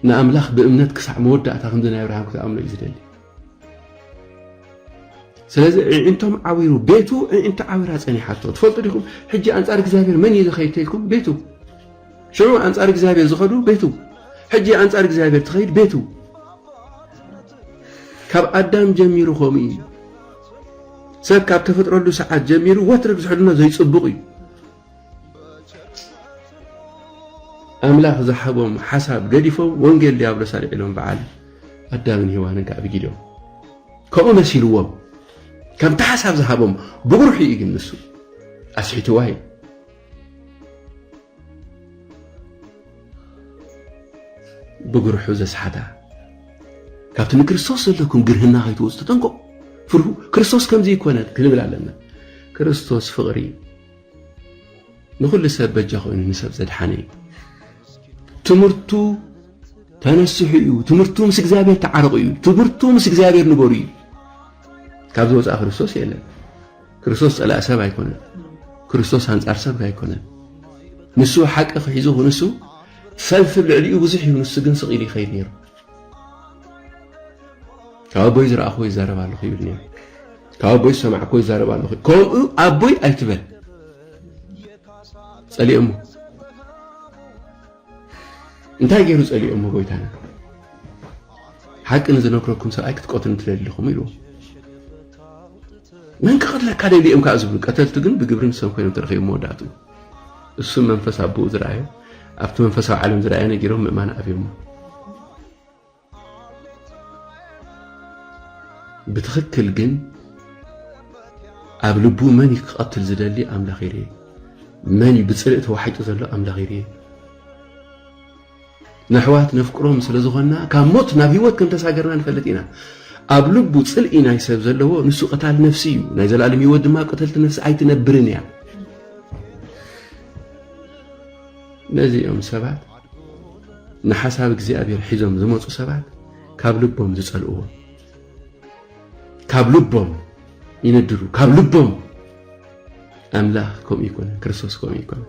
ንኣምላኽ ብእምነት ክሳዕ መወዳእታ ከምዚ ናይ ኣብርሃም ክትኣምኖ እዩ ዝደሊ። ስለዚ ኣዒንቶም ዓዊሩ፣ ቤቱ ኣዒንቱ ዓዊራ ጸኒሓቶ። ትፈልጡ ዲኹም? ሕጂ ኣንጻር እግዚኣብሔር መን እዩ ዝኸይድ ተልኩም? ቤቱ። ሽዑ ኣንጻር እግዚኣብሔር ዝኸዱ ቤቱ። ሕጂ ኣንጻር እግዚኣብሔር ትኸይድ ቤቱ። ካብ ኣዳም ጀሚሩ ከምኡ እዩ። ሰብ ካብ ተፈጥረሉ ሰዓት ጀሚሩ ወትሩ ብዝሕልና ዘይጽቡቕ እዩ። ኣምላኽ ዝሃቦም ሓሳብ ገዲፎም ወንጌል ዲያብሎስ ኣልዒሎም በዓል ኣዳምን ሄዋንን ከኣ ብጊዶም። ከምኡ መሲልዎም። ከምቲ ሓሳብ ዝሃቦም ብጉርሑ እዩ ግን ንሱ ኣስሒትዋ እዩ። ብጉርሑ ዘስሓታ። ካብቲ ንክርስቶስ ዘለኩም ግርህና ከይትወጹ ተጠንቀቁ። ፍርሁ። ክርስቶስ ከምዚ ይኮነን ክንብል ኣለና። ክርስቶስ ፍቕሪ እዩ። ንኹሉ ሰብ በጃ ኮይኑ ንሰብ ዘድሓነ እዩ። ትምህርቱ ተነስሑ እዩ። ትምህርቱ ምስ እግዚኣብሔር ተዓረቑ እዩ። ትምህርቱ ምስ እግዚኣብሔር ንበሩ እዩ። ካብዚ ወፃኢ ክርስቶስ የለን። ክርስቶስ ጸላኢ ሰብ ኣይኮነን። ክርስቶስ ኣንጻር ሰብ ኣይኮነን። ንሱ ሓቂ ክሒዙ ንሱ ሰልፊ ልዕሊኡ ብዙሕ እዩ። ንሱ ግን ስቕ ኢሉ ይኸይድ ነይሩ። ካብ ኣቦይ ዝረኣኹዎ ይዛረብ ኣለኹ ይብል ነይሩ። ካብ ኣቦይ ዝሰማዕኩዎ ይዛረብ ኣለኹ። ከምኡ ኣቦይ ኣይትበል። ጸሊኦሞ። እንታይ ገይሩ ጸሊኦሞ ጎይታና? ሓቂ ንዝነግረኩም ሰብኣይ ክትቀትሉ ትደሊ ኢኹም ኢልዎ። መን ክቐትለካ ደሊኦም ከኣ ዝብሉ ቀተልቲ ግን ብግብሪ ንሶም ኮይኖም ተረኺቦም መወዳእትኡ። እሱ መንፈስ ኣቦኡ ዝረኣዮ፣ ኣብቲ መንፈሳዊ ዓለም ዝረኣዮ ነጊሮም ምእማን ኣብዮሞ። ብትኽክል ግን ኣብ ልቡ መን እዩ ክቐትል ዝደሊ ኣምላኽ ይርኤ። መን እዩ ብጽልኢ ተዋሒጡ ዘሎ ኣምላኽ ይርኤ። ነሕዋት ነፍቅሮም ስለ ዝኾንና ካብ ሞት ናብ ህይወት ከም ተሳገርና ንፈልጥ ኢና። ኣብ ልቡ ጽልኢ ናይ ሰብ ዘለዎ ንሱ ቀታል ነፍሲ እዩ፣ ናይ ዘላለም ህይወት ድማ ኣብ ቀተልቲ ነፍሲ ኣይትነብርን እያ። ነዚኦም ሰባት ንሓሳብ እግዚኣብሔር ሒዞም ዝመጹ ሰባት ካብ ልቦም ዝጸልእዎ፣ ካብ ልቦም ይነድሩ፣ ካብ ልቦም። ኣምላኽ ከምኡ ይኮነ፣ ክርስቶስ ከምኡ ይኮነ።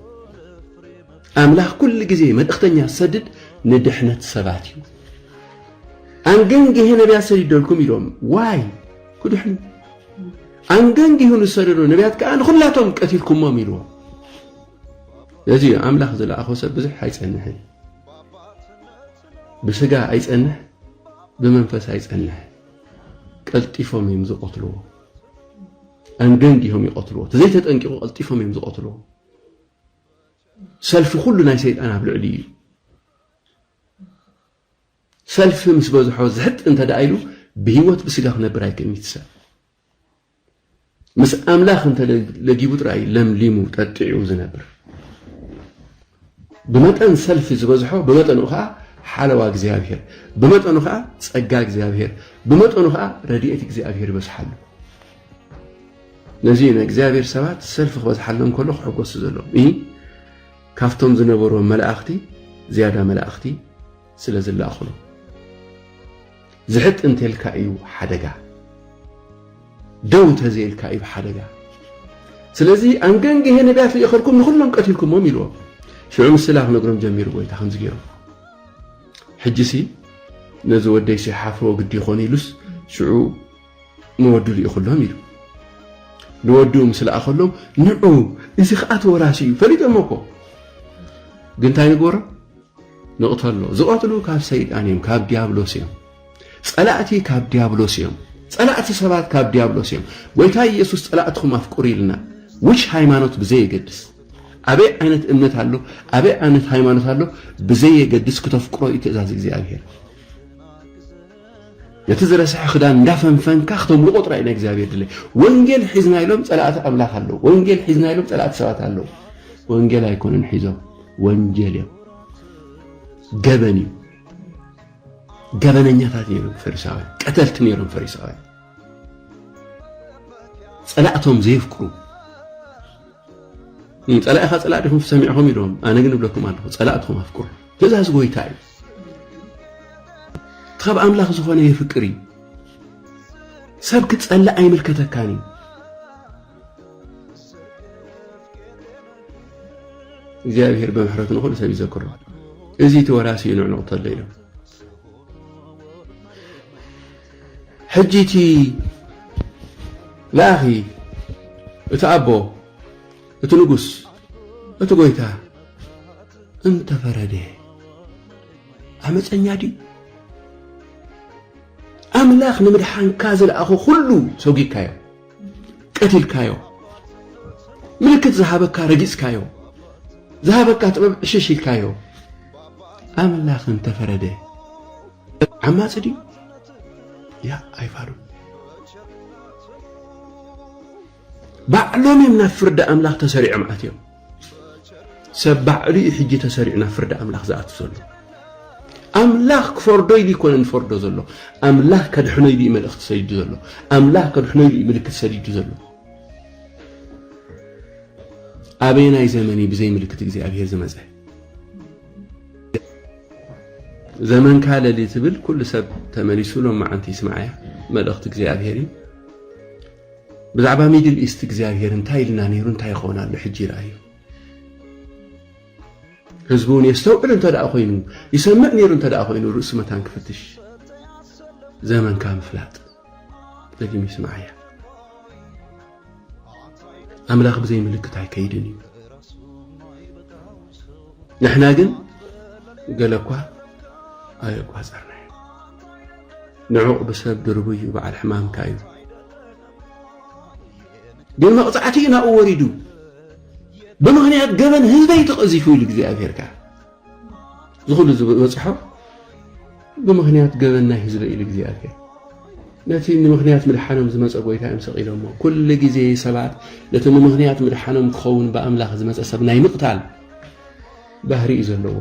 ኣምላኽ ኩሉ ግዜ መልእኽተኛ ዝሰድድ ንድሕነት ሰባት እዩ። ኣንገንጊሄ ነቢያት ሰዲደልኩም ኢሎም ዋይ ክድሕኑ። ኣንገንጊሁ ንሰደዶ ነቢያት ከኣ ንኹላቶም ቀቲልኩሞም ኢልዎ። እዚ ኣምላኽ ዝለኣኾ ሰብ ብዙሕ ኣይጸንሕን። ብስጋ ኣይጸንሕ፣ ብመንፈስ ኣይጸንሕ። ቀልጢፎም እዮም ዝቐትልዎ። ኣንገንጊሆም ይቐትልዎ። ተዘይተጠንቂቑ ቀልጢፎም እዮም ዝቐትልዎ። ሰልፊ ኩሉ ናይ ሰይጣን ኣብ ልዕሊ እዩ። ሰልፊ ምስ በዝሖ ዝሕጥ እንተ ደኣ ኢሉ ብህይወት ብስጋ ክነብር ኣይክእልን እዩ እቲ ሰብ። ምስ ኣምላኽ እንተ ለጊቡ ጥራይ ለምሊሙ ጠጢዑ ዝነብር። ብመጠን ሰልፊ ዝበዝሖ ብመጠኑ ኸዓ ሓለዋ እግዚኣብሔር፣ ብመጠኑ ኸዓ ጸጋ እግዚኣብሔር፣ ብመጠኑ ኸዓ ረድኤት እግዚኣብሔር ይበዝሓሉ። ነዚ ንእግዚኣብሔር ሰባት ሰልፊ ክበዝሓሎም ከሎ ክሕጎሱ ዘለዎም። እይ፣ ካብቶም ዝነበሩ መላእኽቲ ዝያዳ መላእኽቲ ስለ ዝለኣኹሎም። ዝሕጥ እንተልካ እዩ ሓደጋ። ደው እንተዘይልካ እዩ ሓደጋ። ስለዚ ኣንገንግሄ ነቢያት ልኢኸልኩም ንኹሎም ቀቲልኩሞም ኢልዎም። ሽዑ ምስላ ክነግሮም ጀሚሩ ጎይታ ከምዚ ገይሮም። ሕጂሲ ነዚ ወደይሲ ሓፍሮ ግዲ ይኾን ኢሉስ ሽዑ ንወዱ ልኢኹሎም ኢሉ። ንወዱ ምስ ለኣኸሎም ንዑ እዚ ኸኣ ተወራሲ እዩ። ፈሊጦሞ እኮ። ግን እንታይ ንግበሮ? ንቕተሎ። ዝቐትሉ ካብ ሰይጣን እዮም፣ ካብ ዲያብሎስ እዮም። ጸላእቲ ካብ ዲያብሎስ እዮም። ጸላእቲ ሰባት ካብ ዲያብሎስ እዮም። ጎይታ ኢየሱስ ጸላእትኹም ኣፍቅሩ ኢልና። ውሽ ሃይማኖት ብዘየገድስ፣ ኣበይ ዓይነት እምነት ኣሎ፣ ኣበይ ዓይነት ሃይማኖት ኣሎ፣ ብዘየገድስ ክተፍቅሮ እዩ ትእዛዝ እግዚኣብሔር። ነቲ ዝረስሐ ክዳን እንዳፈንፈንካ ክተምልቆ ጥራይ ናይ እግዚኣብሔር ድለ። ወንጌል ሒዝና ኢሎም ጸላእቲ ኣምላኽ ኣለዉ። ወንጌል ሒዝና ኢሎም ጸላእቲ ሰባት ኣለዉ። ወንጌል ኣይኮኑን ሒዞም፣ ወንጀል እዮም። ገበን እዩ። ገበነኛታት ነይሮም ፈሪሳውያን፣ ቀተልቲ ነይሮም ፈሪሳውያን። ጸላእቶም ዘየፍቅሩ። ጸላኢኻ ጸላእ ዲኹም ሰሚዕኹም ኢሎም፣ ኣነ ግን እብለኩም ኣለኹ፣ ጸላእትኹም ኣፍቅሩ። ትእዛዝ ጎይታ እዩ። እቲ ካብ ኣምላኽ ዝኾነ የፍቅር እዩ። ሰብ ክጸልእ ኣይምልከተካን እዩ። እግዚኣብሔር ብምሕረቱ ንኹሉ ሰብ ይዘክሮ። እዚ እቲ ወራሲ እዩ ንዕንቑ ተሎ ኢሎም። ሕጂ እቲ ለኣኺ፣ እቲ ኣቦ፣ እቲ ንጉስ፣ እቲ ጎይታ እንተፈረደ ዓመፀኛ ድዩ? ኣምላኽ ንምድሓንካ ዝለኣኾ ኩሉ ሰጒግካዮ፣ ቀቲልካዮ፣ ምልክት ዝሃበካ ረጊጽካዮ፣ ዝሃበካ ጥበብ ዕሽሽ ኢልካዮ። ኣምላኽ እንተፈረደ ዓማጺ ድዩ? ያ ኣይፋሉን። ባዕሎም እዮም ናብ ፍርዲ ኣምላኽ ተሰሪዖም ኣትዮም። ሰብ ባዕሉ እዩ ሕጂ ተሰሪዑ ናብ ፍርዲ ኣምላኽ ዝኣቱ ዘሎ። ኣምላኽ ክፈርዶ ኢሉ ይኮነ ንፈርዶ ዘሎ። ኣምላኽ ከድሕኖ ኢሉ እዩ መልእኽቲ ሰዲዱ ዘሎ። ኣምላኽ ከድሕኖ ኢሉ እዩ ምልክት ሰዲዱ ዘሎ። ኣበየናይ ዘመን እዩ ብዘይ ምልክት እግዚኣብሔር ዝመጸ? ዘመንካ ለሊ ትብል ኩሉ ሰብ ተመሊሱ ሎም መዓንቲ ይስምዓያ። መልእኽቲ እግዚኣብሔር እዩ። ብዛዕባ ሚድል ኢስት እግዚኣብሔር እንታይ ኢልና ነይሩ፣ እንታይ ይኸውን ኣሎ ሕጂ ይረኣዩ። ህዝቡ እውን የስተውዕል እንተ ደኣ ኮይኑ፣ ይሰምዕ ነይሩ እንተ ደኣ ኮይኑ፣ ርእሱ መታን ክፍትሽ። ዘመንካ ምፍላጥ። ደጊም ይስምዓያ። ኣምላኽ ብዘይ ምልክት ኣይከይድን እዩ። ንሕና ግን ገለ እኳ ኣየቋጸርናዮ። ንዑቕ ብሰብ ድርቡይ እዩ፣ በዓል ሕማምካ እዩ። ግን መቕጻዕቲ እዩ ናብኡ ወሪዱ። ብምኽንያት ገበን ህዝበይ ተቐዚፉ ኢሉ እግዚኣብሔር ከኣ። እዚ ኩሉ ዝበጽሖ ብምኽንያት ገበን ናይ ህዝበይ ኢሉ እግዚኣብሔር። ነቲ ንምኽንያት ምድሓኖም ዝመጸ ጎይታ እዮም ሰቒሎሞ። ኩሉ ግዜ ሰባት ነቲ ንምኽንያት ምድሓኖም ክኸውን ብኣምላኽ ዝመጸ ሰብ ናይ ምቕታል ባህሪ እዩ ዘለዎ።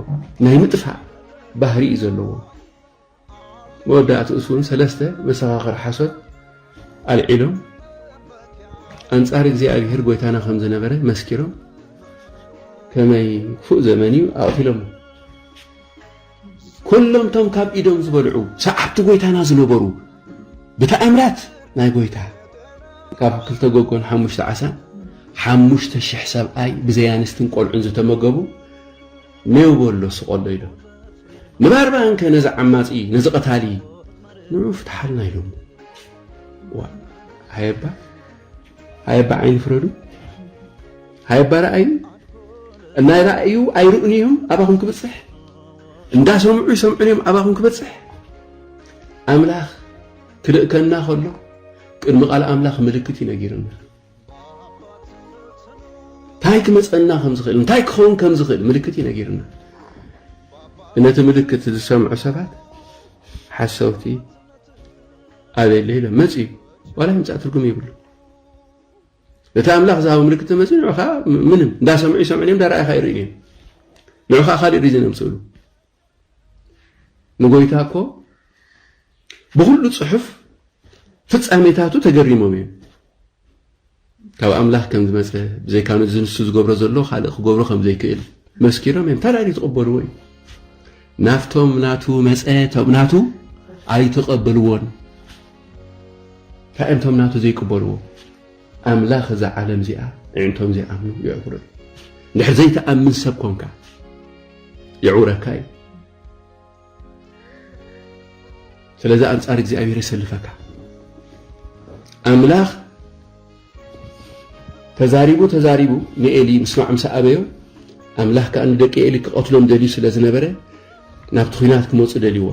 ናይ ምጥፋእ ባህሪ እዩ ዘለዎ። መወዳእትኡስ እውን ሰለስተ መሰኻኽር ሓሶት ኣልዒሎም ኣንጻር እግዚኣብሔር ጎይታና ከም ዝነበረ መስኪሮም ከመይ ክፉእ ዘመን እዩ ኣቕቲሎሞ። ኩሎም እቶም ካብ ኢዶም ዝበልዑ ሰዓብቲ ጎይታና ዝነበሩ ብተኣምራት ናይ ጎይታ ካብ ክልተ ጎጎን ሓሙሽተ ዓሳን ሓሙሽተ ሽሕ ሰብኣይ ብዘይ ኣንስትን ቆልዑን ዝተመገቡ ኔው በሎ ስቆሎ ኢሎም ንባርባንከ ነዚ ዓማጺ ነዚ ቀታሊ ንዑ ፍትሓልና ኢሎም። ዋ ሃየባ ሃየባ ዓይኒ ፍረዱ ሃየባ ረኣዩ እናይ ረኣዩ ኣይርእን እዮም ኣባኹም ክብጽሕ እንዳሰምዑ ይሰምዑን እዮም ኣባኹም ክበጽሕ ኣምላኽ ክልእከና ከሎ ቅድሚ ቃል ኣምላኽ ምልክት እዩ ነጊሩና እንታይ ክመጸና ከም ዝኽእል እንታይ ክኸውን ከም ዝኽእል ምልክት እዩ ነጊሩና ነቲ ምልክት ዝሰምዑ ሰባት ሓሰውቲ ኣበለ ኢሎም መጽኡ ዋላ ይምጻእ ትርጉም ይብሉ እቲ ኣምላኽ ዝሃቦ ምልክት ተመጽኡ ንዑኻ ምንም እንዳሰምዑ ይሰምዑ እዮም እንዳረኣኻ ይርእዩ እዮም ንዑኻ ካልእ ሪዝን ኣምጽእሉ ንጎይታ እኮ ብኩሉ ጽሑፍ ፍጻሜታቱ ተገሪሞም እዮም ካብ ኣምላኽ ከም ዝመጸ ብዘይካኑ እዚ ንሱ ዝገብሮ ዘሎ ካልእ ክገብሮ ከም ዘይክእል መስኪሮም እዮም ታዲያ ትቕበልዎ እዩ ናፍቶም ናቱ መጸ ቶም ናቱ ኣይተቐበልዎን እንታይ እዮም ቶም ናቱ ዘይቅበልዎ ኣምላኽ እዛ ዓለም እዚኣ ንዕንቶም ዘይኣምኑ ይዕብሮ እዩ እንድሕር ዘይተኣምን ሰብ ኮንካ ይዕውረካ እዩ ስለዚ ኣንጻር እግዚኣብሔር የሰልፈካ ኣምላኽ ተዛሪቡ ተዛሪቡ ንኤሊ ምስማዕ ምስ ኣበዮ ኣምላኽ ከኣ ንደቂ ኤሊ ክቐትሎም ደልዩ ስለ ዝነበረ ናብቲ ኲናት ክመጹ ደልይዎ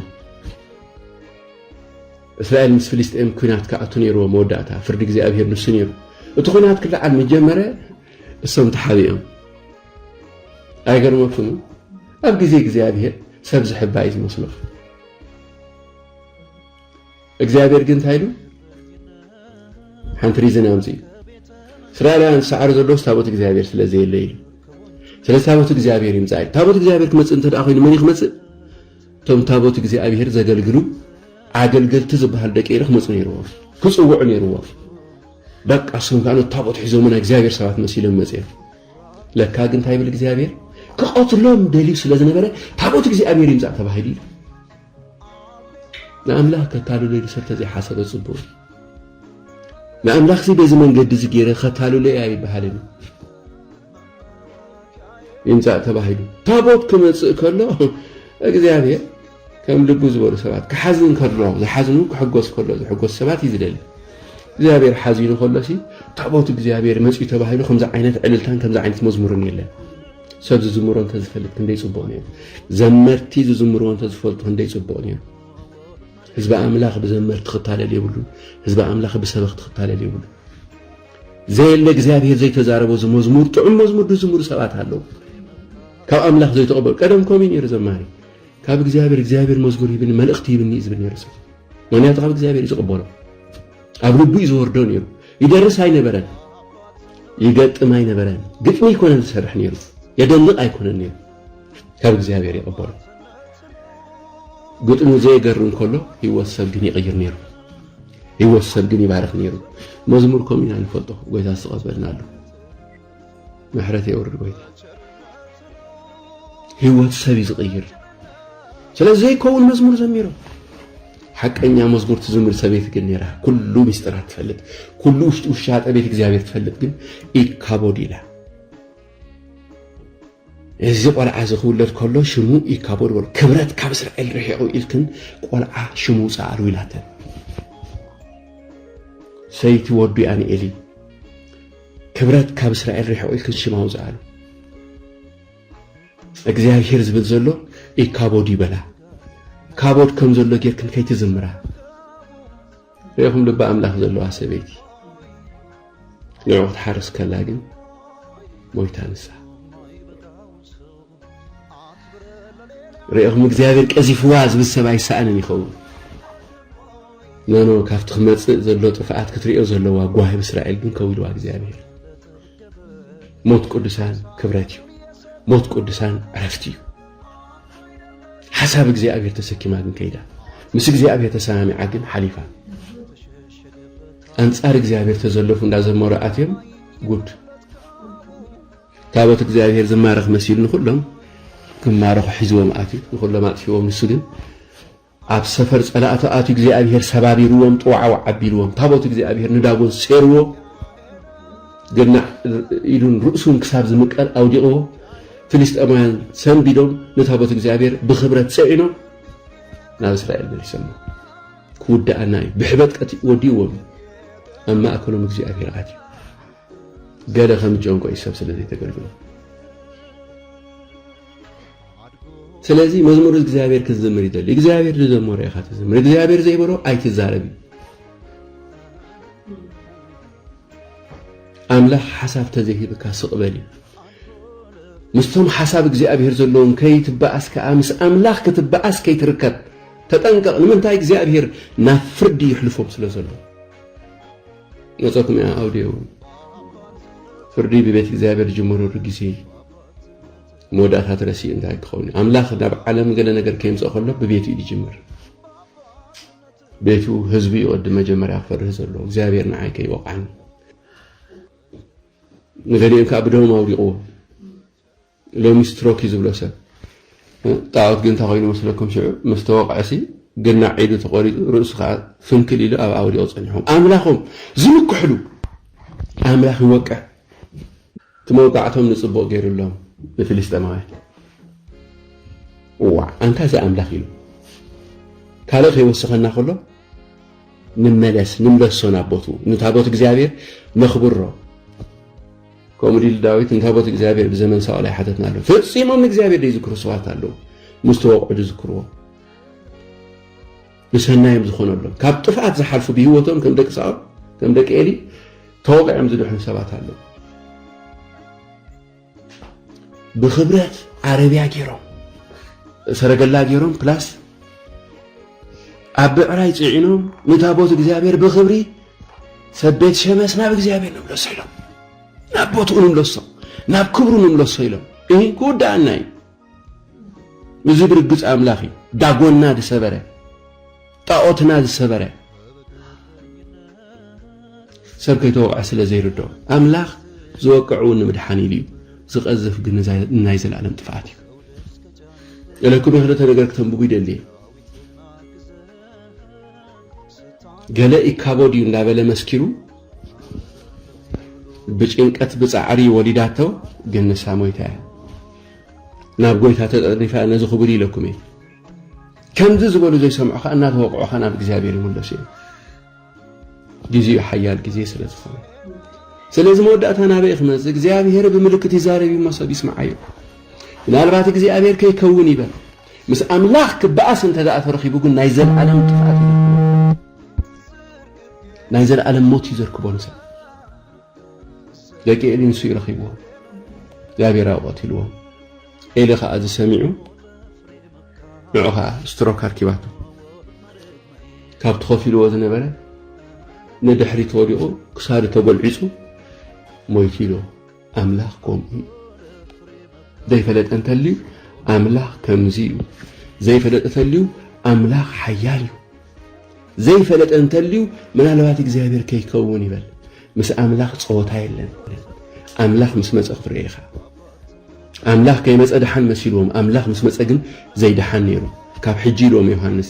እስራኤል ምስ ፍልስጤም ኲናት ክኣቱ ነይርዎ መወዳእታ ፍርዲ እግዚኣብሔር ንሱ ነይሩ እቲ ኲናት ክለዓል ምስ ጀመረ እሶም ተሓቢኦም ኣይገርመኩምን ኣብ ግዜ እግዚኣብሔር ሰብ ዝሕባ እዩ ዝመስሎ እግዚኣብሔር ግን እንታይ ኢሉ ሓንቲ ሪዝን ኣምፅኡ እስራኤላውያን ዝሰዓሩ ዘለውስ ታቦት እግዚኣብሔር ስለ ዘየለ ኢሉ ስለዚ ታቦት እግዚኣብሔር ይምፃእ ኢሉ ታቦት እግዚኣብሔር ክመፅእ እንተ ደኣ ኮይኑ መን እዩ ክመፅእ እቶም ታቦት እግዚኣብሔር ዘገልግሉ ኣገልገልቲ ዝበሃል ደቂ ኤረ ክመፁ ነይርዎም ክፅውዑ ነይርዎም በቃ እሶም ከዓ ነቲ ታቦት ሒዞምና እግዚኣብሔር ሰባት መሲሎም መፅኦም ለካ ግን እንታይ ይብል እግዚኣብሔር ክቐትሎም ደልዩ ስለ ዝነበረ ታቦት እግዚኣብሔር ይምፃእ ተባሂሉ እዩ ንኣምላኽ ከታልሎ ኢሉ ሰብ ተዘይሓሰበ ፅቡቕ ንኣምላኽሲ በዚ መንገዲ እዚ ገይረ ከታልሎ እየ ኣይበሃልን እዩ ይምፃእ ተባሂሉ ታቦት ክመፅእ ከሎ እግዚኣብሔር ከም ልቡ ዝበሉ ሰባት ክሓዝን ከሎ ዝሓዝኑ ክሕጎስ ከሎ ዝሕጎስ ሰባት እዩ ዝደሊ እግዚኣብሔር ሓዚኑ ከሎሲ ታቦት እግዚኣብሔር መፅኡ ተባሂሉ ከምዚ ዓይነት ዕልልታን ከምዚ ዓይነት መዝሙርን የለን ሰብ ዝዝምሮ እንተዝፈልጥ ክንደይ ፅቡቕ ነይሩ ዘመርቲ ዝዝምርዎ እንተዝፈልጡ ክንደይ ፅቡቕ ነይሩ ህዝቢ ኣምላኽ ብዘመርቲ ክታለል የብሉን ህዝቢ ኣምላኽ ብሰበኽቲ ክታለል የብሉን ዘየለ እግዚኣብሔር ዘይተዛረቦ እዚ መዝሙር ጥዑም መዝሙር ዝዝምሩ ሰባት ኣለዉ ካብ ኣምላኽ ዘይተቐበሉ ቀደም ከምኡ ነይሩ ዘማሪ ካብ እግዚኣብሔር እግዚኣብሔር መዝሙር ሂብኒ መልእኽቲ ሂብኒ እዩ ዝብል ነይሩ ሰብ ምክንያቱ ካብ እግዚኣብሔር እዩ ዝቕበሎ ኣብ ልቡ እዩ ዝወርዶ ነይሩ ይደርስ ኣይነበረን ይገጥም ኣይነበረን ግጥሚ ኣይኮነን ዝሰርሕ ነይሩ የደንቕ ኣይኮነን ነይሩ ካብ እግዚኣብሔር ይቕበሎ ግጥሙ ዘየገርም ከሎ ህይወት ሰብ ግን ይቕይር ነይሩ ህይወት ሰብ ግን ይባርኽ ነይሩ መዝሙር ከምኡ ኢና ንፈልጦ ጎይታ ዝተቐበልና ኣሎ ምሕረት የውርድ ጎይታ ህይወት ሰብ እዩ ዝቕይር ስለዚ ዘይከውን መዝሙር ዘሚሮም ሓቀኛ መዝሙር ትዝምር ሰበይቲ ግን ነራ ኩሉ ሚስጥራት ትፈልጥ ኩሉ ውሽጢ ውሻጠ ቤት እግዚኣብሔር ትፈልጥ ግን ኢካቦድ ኢላ እዚ ቆልዓ እዚ ክውለድ ከሎ ሽሙ ኢካቦድ በሉ ክብረት ካብ እስራኤል ርሒቑ ኢልክን ቆልዓ ሽሙ ውፅኣሉ ኢላተን ሰይቲ ወዱ ኣንኤሊ ክብረት ካብ እስራኤል ርሒቑ ኢልክን ሽማ ውፅኣሉ እግዚኣብሔር ዝብል ዘሎ ኢካቦድ ይበላ ካቦድ ከም ዘሎ ጌርክን ከይትዝምራ ርኢኹም ልቢ ኣምላኽ ዘለዋ ሰበይቲ ንዑ ክትሓርስ ከላ ግን ሞይታ ንሳ ርኢኹም እግዚኣብሔር ቀዚፍዋ ዝብል ሰብ ኣይሰኣንን ይኸውን ኖኖ ካብቲ ክመፅእ ዘሎ ጥፍኣት ክትሪኦ ዘለዋ ጓሂ እስራኤል ግን ከዊልዋ እግዚኣብሔር ሞት ቅዱሳን ክብረት እዩ ሞት ቅዱሳን ዕረፍቲ እዩ ሓሳብ እግዚኣብሔር ተሰኪማ ግን ከይዳ ምስ እግዚኣብሔር ተሰማሚዓ ግን ሓሊፋ። ኣንጻር እግዚኣብሔር ተዘለፉ እንዳዘመሩ ኣትዮም። ጉድ። ታቦት እግዚኣብሔር ዝማረኽ መሲሉ ንኹሎም ክማረኹ ሒዝዎም ኣትዩ፣ ንኹሎም ኣጥፊዎም። ንሱ ግን ኣብ ሰፈር ጸላእቱ ኣትዩ እግዚኣብሔር ሰባቢርዎም፣ ጥዋዕዋዕ ኣቢልዎም። ታቦት እግዚኣብሔር ንዳጎን ሴርዎ፣ ግናዕ ኢዱን ርእሱን ክሳብ ዝምቀል ኣውዲቕዎ። ፍልስጤማውያን ሰንቢዶም ንታቦት እግዚኣብሔር ብኽብረት ጽዒኖም ናብ እስራኤል መሊሶሞ። ክውድኣና እዩ። ብሕበጥ ቀቲ-፣ ወዲእዎም እዩ። ኣብ ማእከሎም እግዚኣብሔር ኣትዩ። ገለ ከም ጨንቆ እዩ ሰብ ስለ ዘይተገልግሎ። ስለዚ መዝሙር እግዚኣብሔር ክትዝምር ይደሊ። እግዚኣብሔር ዝዘመሮ ኢኻ ትዝምር። እግዚኣብሔር ዘይበሎ ኣይትዛረብ እዩ። ኣምላኽ ሓሳብ ተዘይሂብካ ስቕ በል እዩ። ምስቶም ሓሳብ እግዚኣብሔር ዘለዎም ከይትበኣስ ከኣ ምስ ኣምላኽ ክትበኣስ ከይትርከብ ተጠንቀቕ። ንምንታይ እግዚኣብሔር ናብ ፍርዲ ይሕልፎም ስለ ዘሎ። መጸኩም እያ ኣውዲዮ። ፍርዲ ብቤት እግዚኣብሔር ዝጅመረሉ ግዜ መወዳእታ ተረሲኡ እንታይ ክኸውን እዩ? ኣምላኽ ናብ ዓለም ገለ ነገር ከየምጽእ ከሎ ብቤቱ እዩ ዝጅምር። ቤቱ ህዝቡ እዩ ቅድም መጀመርያ ክፈርህ ዘለዎ። እግዚኣብሔር ንዓይ ከይወቕዓኒ። ንገሊኦም ከኣ ብደም ኣውዲቕዎ። ሎሚ ስትሮክ እዩ ዝብሎ ሰብ። እ? ጣዖት ግን እንታይ ኮይኑ መስለኩም? ሽዑ ምስ ተወቕዐ ሲ ግና ኢዱ ተቖሪጡ ርእሱ ከኣ ፍንክል ኢሉ ኣብ ኣውዲቑ ጸኒሖም። ኣምላኾም ዝምክሕሉ ኣምላኽ ይወቅዕ። እቲ መውቃዕቶም ንጽቡቕ ገይሩሎም ንፍልስጤማውያን። እዋ፣ ኣንታ እዚ ኣምላኽ ኢሉ ካልእ ከይወስኸና ከሎ ንመለስ፣ ንምለሶ ናብ ቦትኡ። ንታቦት እግዚኣብሔር ነኽብሮ። ከምኡ ዲሉ ዳዊት ንታቦት እግዚኣብሔር ብዘመን ሳኦል ኣይሓተትናሉ። ፈጺሞም ንእግዚኣብሔር ዘይዝክሩ ሰባት ኣለዉ። ምስ ተወቕዑ ዝዝክርዎ። ብሰናዮም ዝኾነሎም። ካብ ጥፍኣት ዝሓልፉ ብህይወቶም ከም ደቂ ሳኦል፣ ከም ደቂ ኤሊ ተወቒዖም ዝድሕኑ ሰባት ኣለዉ። ብኽብረት ዓረብያ ገይሮም፣ ሰረገላ ገይሮም፣ ፕላስ ኣብ ብዕራይ ጽዒኖም ንታቦት እግዚኣብሔር ብኽብሪ ሰብ ቤት ሸመስ ናብ እግዚኣብሔር ንምለሶ ኢሎም፣ ናብ ቦትኡ ንምለሶ፣ ናብ ክብሩ ንምለሶ ኢሎም። እሂ ክውድኣና እዩ። እዚ ብርግጽ ኣምላኽ እዩ። ዳጎንና ዝሰበረ፣ ጣኦትና ዝሰበረ፣ ሰብ ከይተወቕዐ ስለ ዘይርድኦ፣ ኣምላኽ ዝወቅዕ እውን ንምድሓን ኢሉ እዩ። ዝቐዝፍ ግን ንዛ-፣ ንናይ ዘለኣለም ጥፍኣት እዩ። ገለኩም ክልተ ነገር ክተንብቡ ይደሊ እየ። ገለ ኢካቦድ እዩ እንዳበለ መስኪሩ፣ ብጭንቀት ብጻዕሪ ወሊዳቶ፣ ግን ንሳ ሞይታ እያ። ናብ ጎይታ ተጠርኒፋ ነዚ ክቡር ኢለኩም እየ። ከምዚ ዝበሉ ዘይሰምዑኻ እናተወቕዑኻ ናብ እግዚኣብሔር ይምለሱ እዮም። ግዜኡ ሓያል ግዜ ስለ ዝኾነ። ስለዚ መወዳእታ ናበይ ክመጽእ? እግዚኣብሔር ብምልክት ይዛረብ እዩ እሞ ሰብ ይስምዓዮ። ምናልባት እግዚኣብሔር ከይከውን ይበል። ምስ ኣምላኽ ክበኣስ እንተ ደኣ ተረኺቡ ግን ናይ ዘለኣለም ጥፍኣት እዩ ዘርክቦ። ናይ ዘለኣለም ሞት እዩ ዘርክቦ ንሰብ። ደቂ ኤሊ ንሱ እዩ ረኺብዎ። እግዚኣብሔር ኣብኡ ቀቲልዎ። ኤሊ ኸዓ እዚ ሰሚዑ ንዑ ኸዓ ስትሮክ ኣርኪባቶ። ካብ ተኸፊልዎ ዝነበረ ንድሕሪት ወዲቑ ክሳዱ ተጎልዒጹ ሞይቱ ኢሉ። ኣምላኽ ከምኡ እዩ። ዘይፈለጠ እንተልዩ ኣምላኽ ከምዚ እዩ። ዘይፈለጠ ተልዩ ኣምላኽ ሓያል እዩ። ዘይፈለጠ እንተልዩ ምናልባት እግዚኣብሔር ከይከውን ይበል። ምስ ኣምላኽ ጸወታ የለን። ኣምላኽ ምስ መጸ ክትሪኦ ኢኻ። ኣምላኽ ከይመጸ ደሓን መሲልዎም፣ ኣምላኽ ምስ መጸ ግን ዘይደሓን ነይሩ። ካብ ሕጂ ኢልዎም ዮሃንስ፣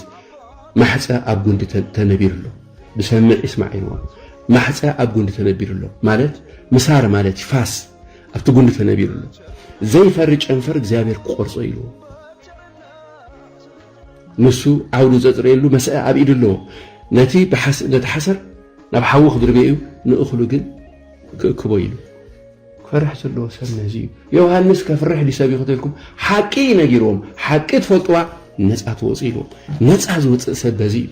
ማሕጸ ኣብ ጉንዲ ተ-፣ ተነቢሩ ኣሎ። ብሰምዕ ይስማዕ ኢልዎም። ማሕጸ ኣብ ጉንዲ ተነቢሩ ኣሎ። ማለት ምሳር ማለት እዩ፣ ፋስ ኣብቲ ጉንዲ ተነቢሩ ኣሎ። ዘይፈሪ ጨንፈር እግዚኣብሔር ክቆርጾ ኢልዎ። ንሱ ዓውዱ ዘጥርየሉ መስአ ኣብ ኢዱ ኣለዎ። ነቲ ብሓስ-፣ ነቲ ሓሰር ናብ ሓዊ ክድርብዮ እዩ፣ ንእኽሉ ግን ክእክቦ ኢሉ። ክፈርሕ ዘለዎ ሰብ ነዚ እዩ። ዮሃንስ ከፍርሕ ድዩ ሰብ እዩ ከተልኩም፣ ሓቂ እዩ ነጊርዎም። ሓቂ ትፈልጥዋ ነጻ ትወጽእ ኢልዎም። ነጻ ዝወጽእ ሰብ በዚ እዩ።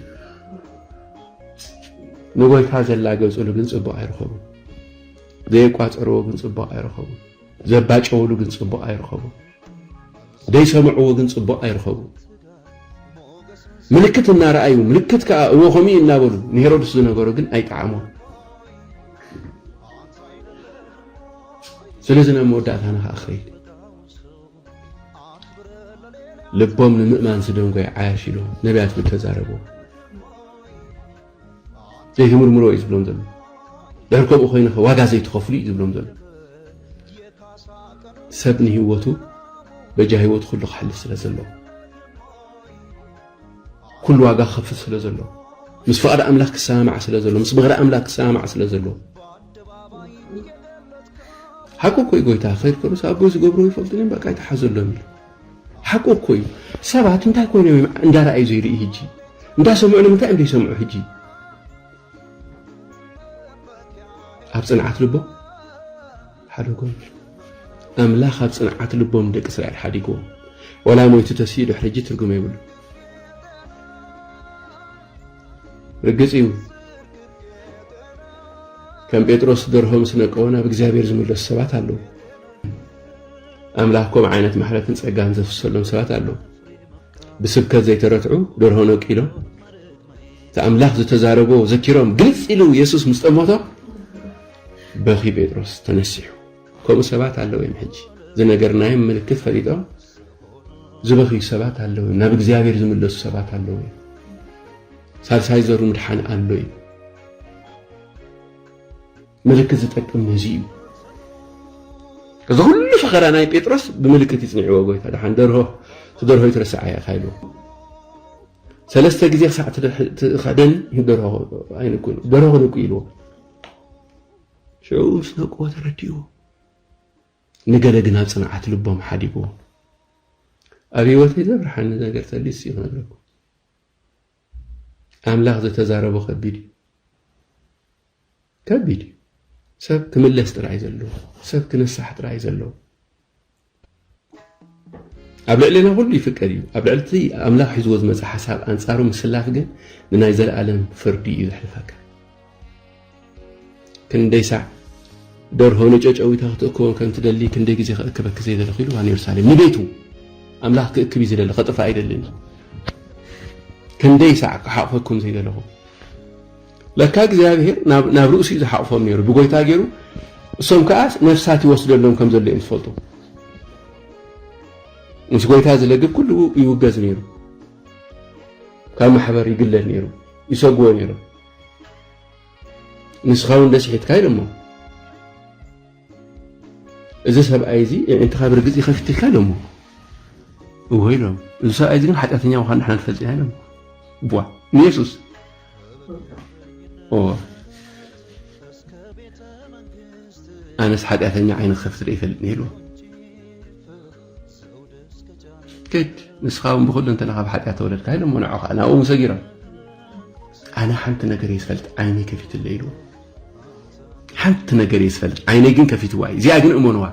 ንጎይታ ዘላገጹሉ ግን ጽቡቕ ኣይረኸቡን። ዘየቋጸርዎ ግን ጽቡቕ ኣይረኸቡን። ዘባጨውሉ ግን ጽቡቕ ኣይረኸቡን። ዘይሰምዕዎ ግን ጽቡቕ ኣይረኸቡን። ምልክት እናረኣዩ፣ ምልክት ከኣ እወ ከምኡ እዩ እናበሉ ንሄሮድስ ዝነገሮ ግን ኣይጠዓሞን። ስለዚ ናብ መወዳእታና ከኣ ክኸይድ። ልቦም ንምእማን ዝደንጎየ ዓያሽ ኢሉ ነቢያት ዝተዛረቦ። ዘይትምርምሮ እዩ ዝብሎም ዘሎ። ድሕር ከምኡ ኮይኑኸ ዋጋ ዘይትኸፍሉ እዩ ዝብሎም ዘሎ። ሰብ ንህይወቱ በጃ ህይወቱ ኩሉ ክሓልፍ ስለ ዘሎ፣ ኩሉ ዋጋ ክኸፍል ስለ ዘሎ፣ ምስ ፍቓድ ኣምላኽ ክሰማማዕ ስለ ዘሎ፣ ምስ ምኽሪ ኣምላኽ ክሰማማዕ ስለ ዘሎ። ሓቁ እኮ እዩ ጎይታ። ከይድ ከሉስ ኣቦይ ዝገብሮ ይፈልጡን እዮም፣ በቃ ይተሓዘሎም ኢሉ። ሓቁ እኮ እዩ። ሰባት እንታይ ኮይኖም እዮም እንዳረኣዩ ዘይርኢ ሕጂ? እንዳሰምዑ ንምንታይ እዮም ዘይሰምዑ ሕጂ? ኣብ ጽንዓት ልቦም ሓደጎም። ኣምላኽ ኣብ ጽንዓት ልቦም ደቂ እስራኤል ሓዲግዎም። ወላ ሞይቱ ተስዩ ድሕሪ ሕጂ ትርጉም የብሉ። ርግጽ እዩ፣ ከም ጴጥሮስ ደርሆ ምስ ነቀወ ናብ እግዚኣብሔር ዝምለሱ ሰባት ኣለዉ። ኣምላኽ ከምኡ ዓይነት ምሕረትን ጸጋን ዘፍሰሎም ሰባት ኣለዉ። ብስብከት ዘይተረትዑ ደርሆ ነቂሎም፣ እቲ ኣምላኽ ዝተዛረቦ ዘኪሮም፣ ግልጽ ኢሉ የሱስ ምስ ጠመቶም፣ በኺ ጴጥሮስ ተነሲሑ። ከምኡ ሰባት ኣለዉ እዮም። ሕጂ ዝነገርናዮም ምልክት ፈሊጦም ዝበኽዩ ሰባት ኣለዉ እዮም። ናብ እግዚኣብሔር ዝምለሱ ሰባት ኣለዉ እዮም። ሳልሳይ ዘሩ ምድሓን ኣሎ እዩ። ምልክት ዝጠቅም ነዚ እዩ። እዚ ኩሉ ፈኸራ ናይ ጴጥሮስ ብምልክት ይጽንዕዎ ጎይታ። ደሓን ደርሆ፣ እቲ ደርሆ ይትረስዓ እያ ኢኻ ኢልዎ። ሰለስተ ግዜ ክሳዕ ትደ-፣ ትኸደኒ ደርሆ ኣይንኩን፣ ደርሆ ክንኩ ኢልዎ። ሽዑ ምስ ነቅዎ ተረዲእዎ። ንገለ ግን ኣብ ጽንዓት ልቦም ሓዲግዎ። ኣብ ህይወተይ ዘብርሃኒ ነገር ተልዩ እሱ እዩ ክነግረኩም። ኣምላኽ ዝተዛረቦ ከቢድ እዩ። ከቢድ እዩ። ሰብ ክምለስ ጥራይ ዘለዎ፣ ሰብ ክነሳሕ ጥራይ ዘለዎ። ኣብ ልዕሌና ኩሉ ይፍቀድ እዩ። ኣብ ልዕሊ እቲ ኣምላኽ ሒዝዎ ዝመጽእ ሓሳብ ኣንጻሩ ምስላፍ ግን ንናይ ዘለኣለም ፍርዲ እዩ ዘሕልፈካ። ክንደይ ሳዕ ደርሆ ንጨጨዊታ ክትእክቦም ከም ትደሊ፣ ክንደይ ግዜ ከእክበኪ ዘይደለኹ ኢልዋ ነይሩ ሳሌም ንቤቱ። ኣምላኽ ክእክብ እዩ ዝደሊ፣ ከጥፍኣ ኣይደልን። ክንደይ ሳዕ ክሓቕፈኩም ዘይደለኹ። ለካ እግዚኣብሔር ናብ፣ ናብ ርእሱ እዩ ዝሓቕፎም ነይሩ። ብጎይታ ገይሩ፣ እሶም ከኣ ነፍሳት ይወስደሎም ከም ዘሎ እዮም ዝፈልጡ። ምስ ጎይታ ዝለግብ ኩሉ ይውገዝ ነይሩ። ካብ ማሕበር ይግለል ነይሩ። ይሰግዎ ነይሮም። ንስኻ እውን ደስሒትካ ኢሎሞ። እዚ ሰብኣይ እዚ የዒንትኻ ብርግጽ ይኸፍት ኢልካ ኢሎሞ። እወ ኢሎም። እዚ ሰብኣይ እዚ ግን ሓጢኣተኛ ምዃኑ ንሕና ንፈልጥ ኢና ኢሎም። ቧ፣ ንየሱስ። እወ። ኣነስ ሓጢኣተኛ ዓይኒ ክኸፍት ዶ ይፈልጥ ነይሩ? ከድ፣ ንስኻ እውን ብኹሉ እንተና ካብ ሓጢኣት ተወለድካ ኢሎሞ ንዑ ኸዓ ናብኡ ሰጊሮም። ኣነ ሓንቲ ነገር እየ ዝፈልጥ፣ ዓይነይ ከፊትለይ ኢልዎ። ሓንቲ ነገር እየ ዝፈልጥ፣ ዓይነይ ግን ከፊትዋ እዩ። እዚኣ ግን እመንዋ።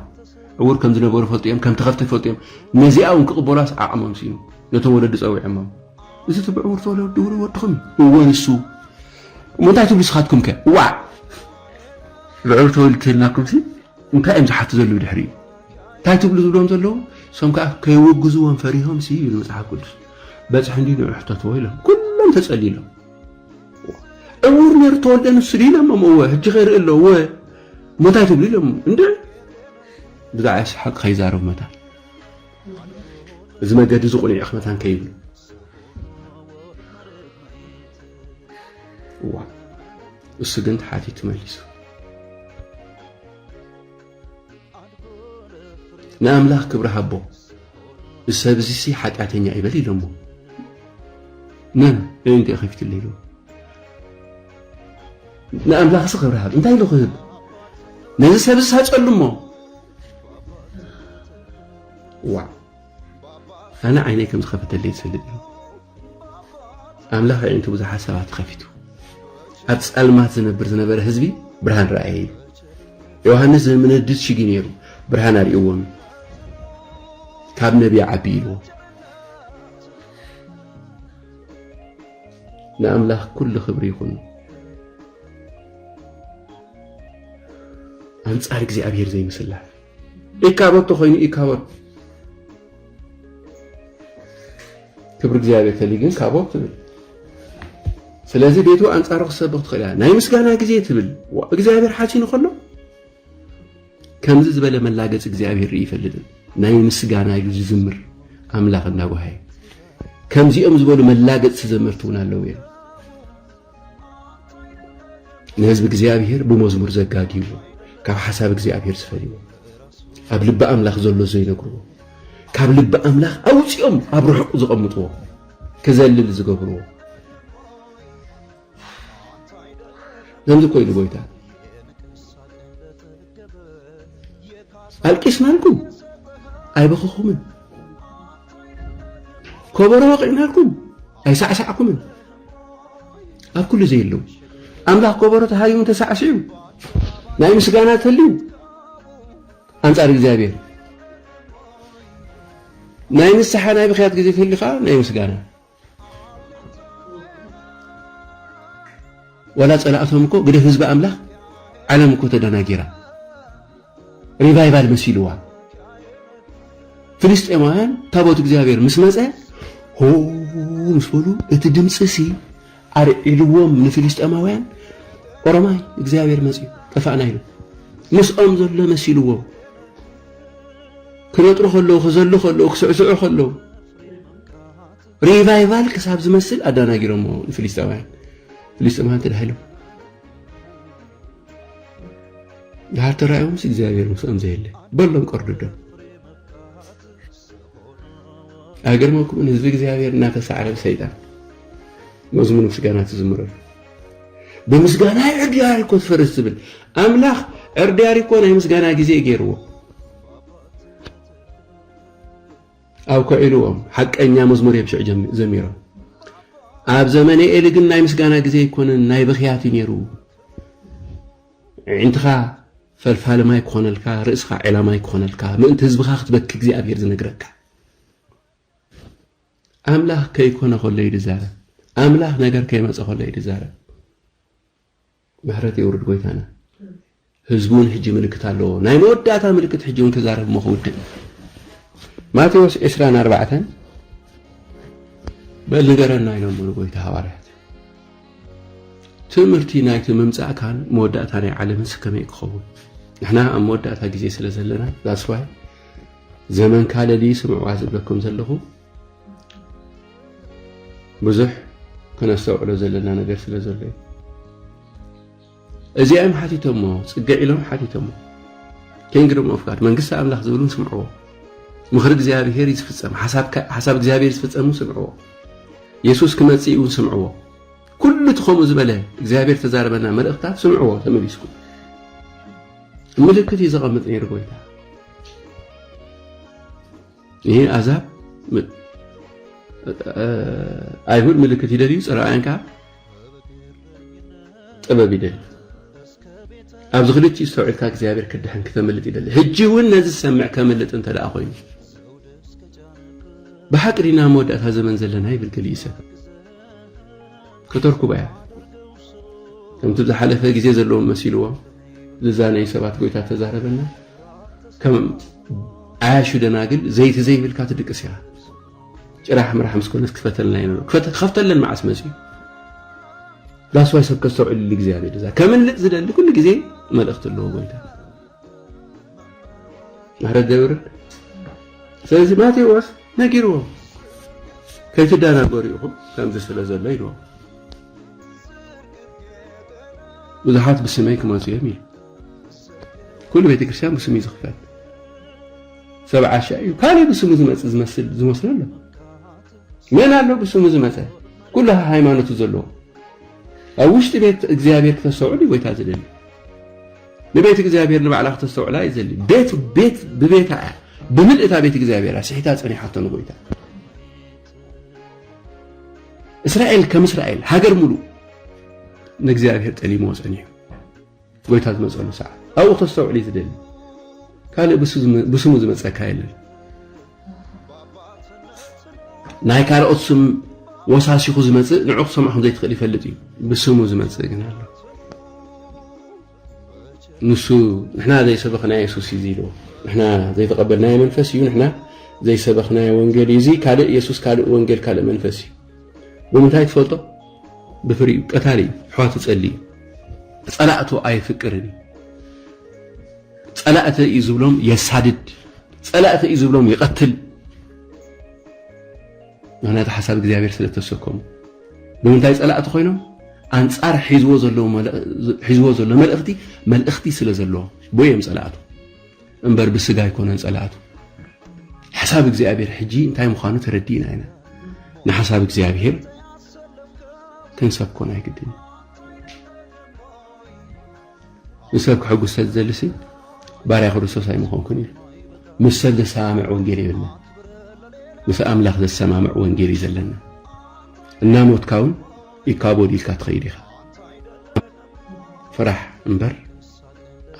ዕውር ከም ዝነበሩ ፈልጡ እዮም፣ ከም ተኸፍተ ፈልጡ እዮም። ነዚኣ እውን ክቕበሏስ ዓቕሞም ስኢኑ። ነቶም ወለዲ ጸዊዖሞም። እዚ እቲ ብዕውር ተወለዱ ወድኹም እዩ። እወ ንሱ። እሞ እንታይ ትብሉ ንስኻትኩም ከ? ዋዕ! ብዕውር ተወልዱ ተልናኩም ሲ እንታይ እዮም ዝሓቱ ዘለዉ ድሕሪኡ? እንታይ ትብሉ ዝብሎም ዘለዉ? እሶም ከኣ ከይወግዝዎም ፈሪሆም ሲ ይብል መጽሓፍ ቅዱስ። በጽሒ እንዲ ንዑ ሕተትዎ ኢሎም። ኩሎም ተጸሊሎም። ዕውር ነይሩ ተወልደ ንሱ ድዩ ኢሎሞም? እወ፣ ሕጂ ከይርኢ ኣሎ፣ እወ። እሞ እንታይ ትብሉ ኢሎም? እንድዒ። ብዛዕባ ሓቂ ከይዛረቡ መታን። እዚ መገዲ እዚ ቁኑዕ እዩ መታን ከይብሉ። እዋ፣ እሱ ግን ተሓቲቱ መሊሱ። ንኣምላኽ ክብሪ ሃቦ። እዚ ሰብ እዚ ሲ ሓጢኣተኛ ይበል ኢሎሞ። መን? ኣዒንተይ ከፊትለይ ኢሉ። ንኣምላኽሲ ክብሪ ሃብ። እንታይ ኢሉ ክህብ? ነዚ ሰብዚ ሳጸሉ እሞ። ዋዕ። ኣነ ዓይነይ ከም ዝኸፈተለይ ዝፈልጥ እዩ። ኣምላኽ ኣዒንቱ ብዙሓት ሰባት ከፊቱ። ኣብ ጸልማት ዝነብር ዝነበረ ህዝቢ ብርሃን ረኣየ እዩ። ዮሃንስ ዝምነድድ ሽጊ ነይሩ፣ ብርሃን ኣርእይዎም እዩ። ካብ ነቢይ ዓቢ ኢልዎ። ንኣምላኽ ኩሉ ክብሪ ይኹን። ኣንጻር እግዚኣብሔር ዘይምስላፍ። ኢካቦት ተኾይኑ ኢካቦት። ክብሪ እግዚኣብሔር ተልዩ ግን ካቦት ትብል። ስለዚ ቤቱ ኣንጻሩ ክሰብኽ ትኽእል እያ። ናይ ምስጋና ግዜ ትብል። ዋ፣ እግዚኣብሔር ሓሲኑ ከሎ ከምዚ ዝበለ መላገጺ እግዚኣብሔር ርኢ ይፈልጥን። ናይ ምስጋና ኢሉ ዝዝምር፣ ኣምላኽ እናጓሃየ። ከምዚኦም ዝበሉ መላገጽቲ ዘመርቲ እውን ኣለዉ እዮም። ንህዝቢ እግዚኣብሔር ብመዝሙር ዘጋግይዎ፣ ካብ ሓሳብ እግዚኣብሔር ዝፈልይዎ፣ ኣብ ልቢ ኣምላኽ ዘሎ ዘይነግርዎ፣ ካብ ልቢ ኣምላኽ ኣውጺኦም ኣብ ርሑቕ ዘቐምጥዎ፣ ክዘልል ዝገብርዎ። ከምዚ ኮይኑ ጎይታ፣ ኣልቂስናልኩም ኣይበኸኹምን፣ ከበሮ ወቒዕናልኩም ኣይሳዕሳዕኩምን። ኣብ ኩሉ ዘየለዉ ኣምላኽ ከበሮ ተሃሪሙ ተሳዕሲዑ ናይ ምስጋና ተልዩ ኣንጻር እግዚኣብሔር፣ ናይ ንስሓ ናይ ብኽያት ግዜ ተልዩ ከኣ ናይ ምስጋና። ዋላ ጸላእቶም እኮ ግደፍ ህዝቢ ኣምላኽ፣ ዓለም እኮ ተደናጊራ፣ ሪቫይቫል መሲልዋ። ፍልስጤማውያን ታቦት እግዚኣብሔር ምስ መጸ፣ ሆ ምስ በሉ፣ እቲ ድምጺ ሲ ኣርዒልዎም ንፍልስጤማውያን። ኦሮማይ እግዚኣብሔር መጺኡ ጠፋእና ኢሉ ምስኦም ዘሎ መሲልዎም፣ ክነጥሩ ከለዉ፣ ክዘሉ ከለዉ፣ ክስዕስዑ ከለዉ፣ ሪቫይቫል ክሳብ ዝመስል ኣደናጊሮሞ ንፍልስጤማውያን። ፍልስጤማውያን ተዳሂሎም ድሃር ተራእዮምስ እግዚኣብሔር ምስኦም ዘየለ በሎም ቀርድዶም። ኣይገርመኩምን? ህዝቢ እግዚኣብሔር እናተሳዕረ ብሰይጣን መዝሙር ምስጋና ትዝምረሉ። ብምስጋና ዕርዲ ያሪኮ ትፈርስ ትብል ኣምላኽ፣ ዕርዲ ያሪኮ ናይ ምስጋና ግዜ ገይርዎ። ኣብ ከዒልዎም ሓቀኛ መዝሙር እዮም ሽዑ ጀሚ-፣ ዘሚሮም። ኣብ ዘመነ ኤሊ ግን ናይ ምስጋና ግዜ ኣይኮነን፣ ናይ ብኽያት እዩ ነይሩ። ኣዒንትኻ ፈልፋሊ ማይ ክኾነልካ፣ ርእስኻ ዒላ ማይ ክኾነልካ፣ ምእንቲ ህዝብኻ ክትበኪ እግዚኣብሔር ዝነግረካ። ኣምላኽ ከይኮነ ከሎ እዩ ዝዛረብ። ኣምላኽ ነገር ከይመጸ ከሎ እዩ ዝዛረብ። ምሕረት የውርድ ጎይታና። ህዝቡን ሕጂ ምልክት ኣለዎ። ናይ መወዳእታ ምልክት ሕጂ እውን ክዛረብ እሞ ክውድእ። ማቴዎስ ዕስራን ኣርባዕተን በል ንገረና ኢሎም በሉ ጎይታ ሃዋርያት። ትምህርቲ ናይቲ ምምጻእካን መወዳእታ ናይ ዓለምን ከመይ ክኸውን? ንሕና ኣብ መወዳእታ ግዜ ስለ ዘለና፣ that's why ዘመንካ ለሊ ስምዕዋ ዝብለኩም ዘለኹ ብዙሕ ከነስተውዕሎ ዘለና ነገር ስለ ዘሎ እዩ። እዚኦም ሓቲቶሞ፣ ጽግዕ ኢሎም ሓቲቶሞ። ኪንግደም ኦፍ ጋድ፣ መንግስቲ ኣምላኽ ዝብል እውን ስምዕዎ። ምኽሪ እግዚኣብሔር እዩ ዝፍጸም፣ ሓሳብ ከ-፣ ሓሳብ እግዚኣብሔር ዝፍጸም እውን ስምዕዎ። የሱስ ክመጽእ እዩ እውን ስምዕዎ። ኩሉ እቲ ከምኡ ዝበለ እግዚኣብሔር ተዛረበና መልእኽታት ስምዕዎ ተመሊስኩም። ምልክት እዩ ዘቐምጥ ነይሩ ጎይታ። ይሄ ኣዛብ ም-፣ እ-፣ ኣይሁድ ምልክት ይደልዩ፣ ጽርኣያን ከኣ ጥበብ ይደልዩ። ኣብዚ ክልቲኡ ዝተውዕልካ እግዚኣብሔር ክድሕን ክተምልጥ ይደሊ። ሕጂ እውን ነዚ ዝሰምዕ ከምልጥ እንተ ደኣ ኮይኑ፣ ብሓቂ ዲና መወዳእታ ዘመን ዘለና ይብል ገሊኡ ሰብ። ከተርኩባ እያ። ከምቲ ዝሓለፈ ግዜ ዘለዎም መሲልዎም ዝዛነዩ ሰባት ጎይታ ተዛረበና። ከም ዓያሹ ደናግል ዘይቲ ዘይብልካ ትድቅስ ኢኻ። ጭራሕ ምራሕ ምስ ኮነስ ክፈተልና ኢና። ክፈተ-፣ ክኸፍተለን መዓስ መጺኡ? ዳስዋይ ሰብ ከስተውዕል እግዚኣብሔር እዛ ከምልጥ ዝደሊ ኩሉ ግዜ መልእኽቲ ኣለዎ ጎይታ። ምሕረት ደብርን። ስለዚ ማቴዎስ ነጊርዎም፣ "ከይትደናገሩ ኢኹም፣ ከምዚ ስለ ዘሎ" ኢልዎም። "ብዙሓት ብስመይ ክመጹ እዮም" ኢሉ። ኩሉ ቤተ ክርስቲያን ብስሙ እዩ ዝኽፈት። ሰብ ዓሻ እዩ። ካልእ ብስሙ ዝመጽእ ዝመስል፣ ዝመስሎ ኣሎ። መን ኣሎ ብስሙ ዝመጸ? ኩሉ ሃይማኖቱ ዘለዎ። ኣብ ውሽጢ ቤት እግዚኣብሔር ክተስተውዕል እዩ ጎይታ ዝደሊ። ንቤት እግዚኣብሔር ንባዕላ ክተስተውዕላ እዩ ዘድሊ። ቤት፣ ቤት ብቤታ እያ። ብምልእታ ቤት እግዚኣብሔር እያ ስሒታ ጸኒሓቶ ንጎይታ። እስራኤል ከም እስራኤል፣ ሃገር ሙሉእ ንእግዚኣብሔር ጠሊምዎ ጸኒሑ። ጎይታ ዝመጸሉ ሰዓት ኣብኡ ክተስተውዕል እዩ ዝደሊ። ካልእ ብሱ-፣ ብስሙ ዝመጸካ የለን። ናይ ካልኦት ስም ወሳሲኹ ዝመጽእ ንዑ ክሰምዖ ከም ዘይትኽእል ይፈልጥ እዩ። ብስሙ ዝመጽእ ግን ኣሎ። ንሱ ንሕና ዘይሰበኽናዮ የሱስ እዩ ኢልዎ። ንሕና ዘይተቐበልናዮ መንፈስ እዩ፣ ንሕና ዘይሰበኽናዮ ወንጌል እዩ። እዚ ካልእ የሱስ፣ ካልእ ወንጌል፣ ካልእ መንፈስ እዩ። ብምንታይ ትፈልጦ? ብፍሪኡ። ቀታሊ እዩ፣ ኣሕዋቱ ጸሊ እዩ። ጸላእቱ ኣይፍቅርን እዩ። ጸላእተ እዩ ዝብሎም የሳድድ፣ ጸላእተ እዩ ዝብሎም ይቐትል። ምክንያቱ ሓሳብ እግዚኣብሔር ስለ ተሰከሙ። ብምንታይ ጸላእቲ ኮይኖም? ኣንጻር ሒዝዎ ዘለዉ መለ- ሒዝዎ ዘሎ መልእኽቲ፣ መልእኽቲ ስለ ዘለዎ። ቦይ እዮም ጸላእቱ። እምበር ብስጋ ኣይኮነን ጸላእቱ። ሓሳብ እግዚኣብሔር ሕጂ እንታይ ምዃኑ ተረዲእና ኢና። ንሓሳብ እግዚኣብሔር ክንሰብኮ ናይ ግድን እዩ። ንሰብ ክሕጉስ ተዝደልሲ ባርያ ክርስቶስ ኣይምኾንኩን እዩ። ምስ ሰብ ዘሰማምዕ ወንጌል የብልና። ምስ ኣምላኽ ዘሰማምዕ ወንጌል እዩ ዘለና። እናሞትካ እውን ይካቦድ ኢልካ ትኸይድ ኢኻ። ፍራሕ እምበር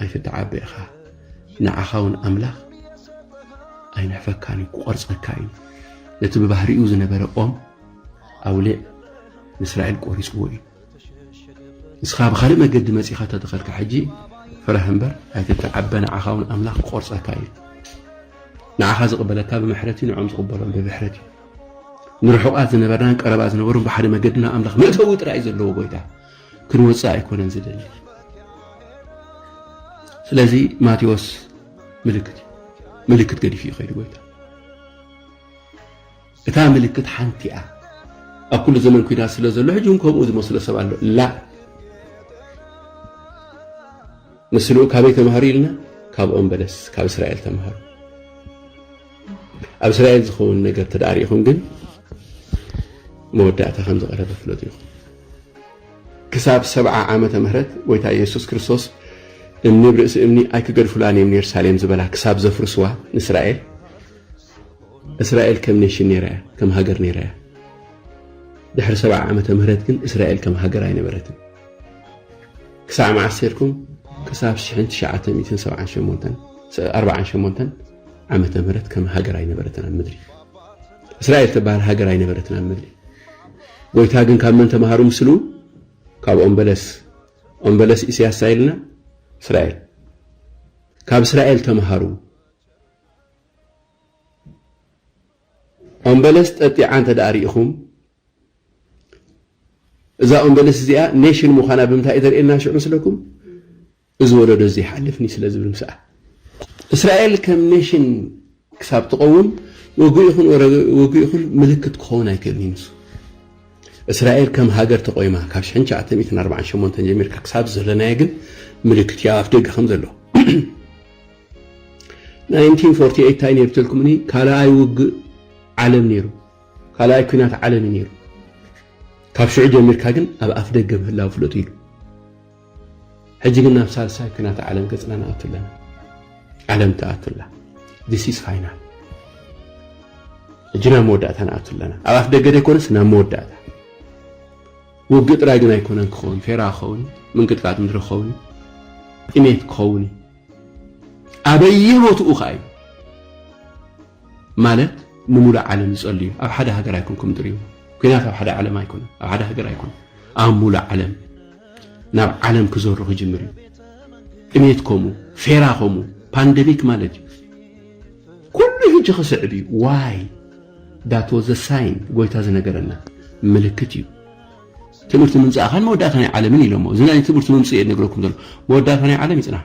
ኣይትተዓበ ኢኻ። ንዓኻ እውን ኣምላኽ ኣይንሕፈካን እዩ፣ ክቆርጸካ እዩ። ነቲ ብባህሪኡ ዝነበረ ኦም ኣውሊዕ ንእስራኤል ቆሪጽዎ እዩ። ንስኻ ብኻልእ መገዲ መጺኻ ተተኸልካ ሕጂ ፍራሕ እምበር ኣይትተዓበ፣ ንዓኻ እውን ኣምላኽ ክቆርጸካ እዩ። ንዓኻ ዝቕበለካ ብምሕረት እዩ፣ ንዖም ዝቕበሎም ብምሕረት እዩ። ንርሑቓት ዝነበርናን ቀረባ ዝነበሩን ብሓደ መገዲ ናብ ኣምላኽ መእተዊ ጥራይ ዘለዎ ጎይታ ክንወጽእ ኣይኮነን ዝደሊ። ስለዚ ማቴዎስ ምልክት እዩ። ምልክት ገዲፉ እዩ ከይዱ ጎይታ። እታ ምልክት ሓንቲ እያ። ኣብ ኩሉ ዘመን ኩናት ስለ ዘሎ ሕጂ እውን ከምኡ ዝመስሎ ሰብ ኣሎ። ላ ንስልኡ ካበይ ተምሃሩ ኢልና? ካብ ኦም በለስ፣ ካብ እስራኤል ተምሃሩ። ኣብ እስራኤል ዝኸውን ነገር ተዳሪእኹም ግን መወዳእታ ከም ዝቐረበ ፍለጡ ኢኹም። ክሳብ ሰብዓ ዓመተ ምህረት ጎይታ ኢየሱስ ክርስቶስ እምኒ ብርእሲ እምኒ ኣይክገድፉላን እዮም ንየሩሳሌም ዝበላ ክሳብ ዘፍርስዋ ንእስራኤል፣ እስራኤል ከም ኔሽን ነይራ እያ፣ ከም ሃገር ነይራ እያ። ድሕሪ ሰብዓ ዓመተ ምህረት ግን እስራኤል ከም ሃገር ኣይነበረትን። ክሳዕ መዓስ ሴርኩም? ክሳብ ሽሕን ትሽዓተ ሚእትን ሰብዓን ሸሞንተን፣ ኣርባዓን ሸሞንተን ዓመተ ምህረት ከም ሃገር ኣይነበረትን ኣብ ምድሪ። እስራኤል ትበሃል ሃገር ኣይነበረትን ኣብ ምድሪ። ጎይታ ግን ካብ መን ተምሃሩ ምስሉ? ካብ ኦም በለስ። ኦም በለስ ኢሳያስ ኢልና እስራኤል። ካብ እስራኤል ተምሃሩ። ኦም በለስ ጠጢዓ እንተ ደኣ ርኢኹም፣ እዛ ኦም በለስ እዚኣ ኔሽን ምዃና ብምንታይ እዩ ዘርእየና ሽዑ መስለኩም? እዚ ወለዶ እዚ ይሓልፍኒ ስለ ዝብል ምስኣ። እስራኤል ከም ኔሽን ክሳብ ትቐውም ውግእ ይኹን ወረ- ውግእ ይኹን ምልክት ክኸውን ኣይክእልን እዩ ንሱ። እስራኤል ከም ሃገር ተቆይማ ካብ ሽሕን ትሽዓተ ሚእትን ኣርባዓን ሸሞንተን ጀሚርካ ክሳብ ዘለናዮ ግን ምልክት እዩ ኣብ ኣፍ ደገ ከም ዘሎ። ናይንቲን ፎርቲ ኤይት እንታይ ነይሩ ትልኩምኒ? ካልኣይ ውግእ ዓለም ነይሩ። ካልኣይ ኩናት ዓለም እዩ ነይሩ። ካብ ሽዑ ጀሚርካ ግን ኣብ ኣፍ ደገ ምህላው ፍለጡ ኢሉ። ሕጂ ግን ናብ ሳልሳይ ኩናት ዓለም ገጽና ንኣቱ ኣለና። ዓለም ትኣቱ ኣላ። This is final። ሕጂ ናብ መወዳእታ ንኣቱ ኣለና። ኣብ ኣፍ ደገ ዘይኮነስ ናብ መወዳእታ። ውግእ ጥራይ ግን ኣይኮነን ክኸውን፣ ፌራ ክኸውን፣ ምንቅጥቃጥ ምድሪ ክኸውን፣ ጥሜት ክኸውን እዩ። ኣበየ ቦትኡ ከኣ እዩ። ማለት ንሙሉእ ዓለም ዝጸልዩ፣ ኣብ ሓደ ሃገር ኣይኮንኩም ትርእዩ። ኩናት ኣብ ሓደ ዓለም ኣይኮነን፣ ኣብ ሓደ ሃገር ኣይኮነን። ኣብ ሙሉእ ዓለም ናብ ዓለም ክዘሩ ክጅምር እዩ። ጥሜት ከምኡ፣ ፌራ ከምኡ፣ ፓንደሚክ ማለት እዩ። ኩሉ ሕጂ ክስዕብ እዩ። ዋይ? That was a sign፣ ጎይታ ዝነገረና ምልክት እዩ። ትምህርቲ ምምጻእኻን መወዳእታ ናይ ዓለምን ኢሎሞ። እዚ ናይ ትምህርቲ ምምጽእ እየ ዝነግረኩም ዘሎ። መወዳእታ ናይ ዓለም ይጽናሕ።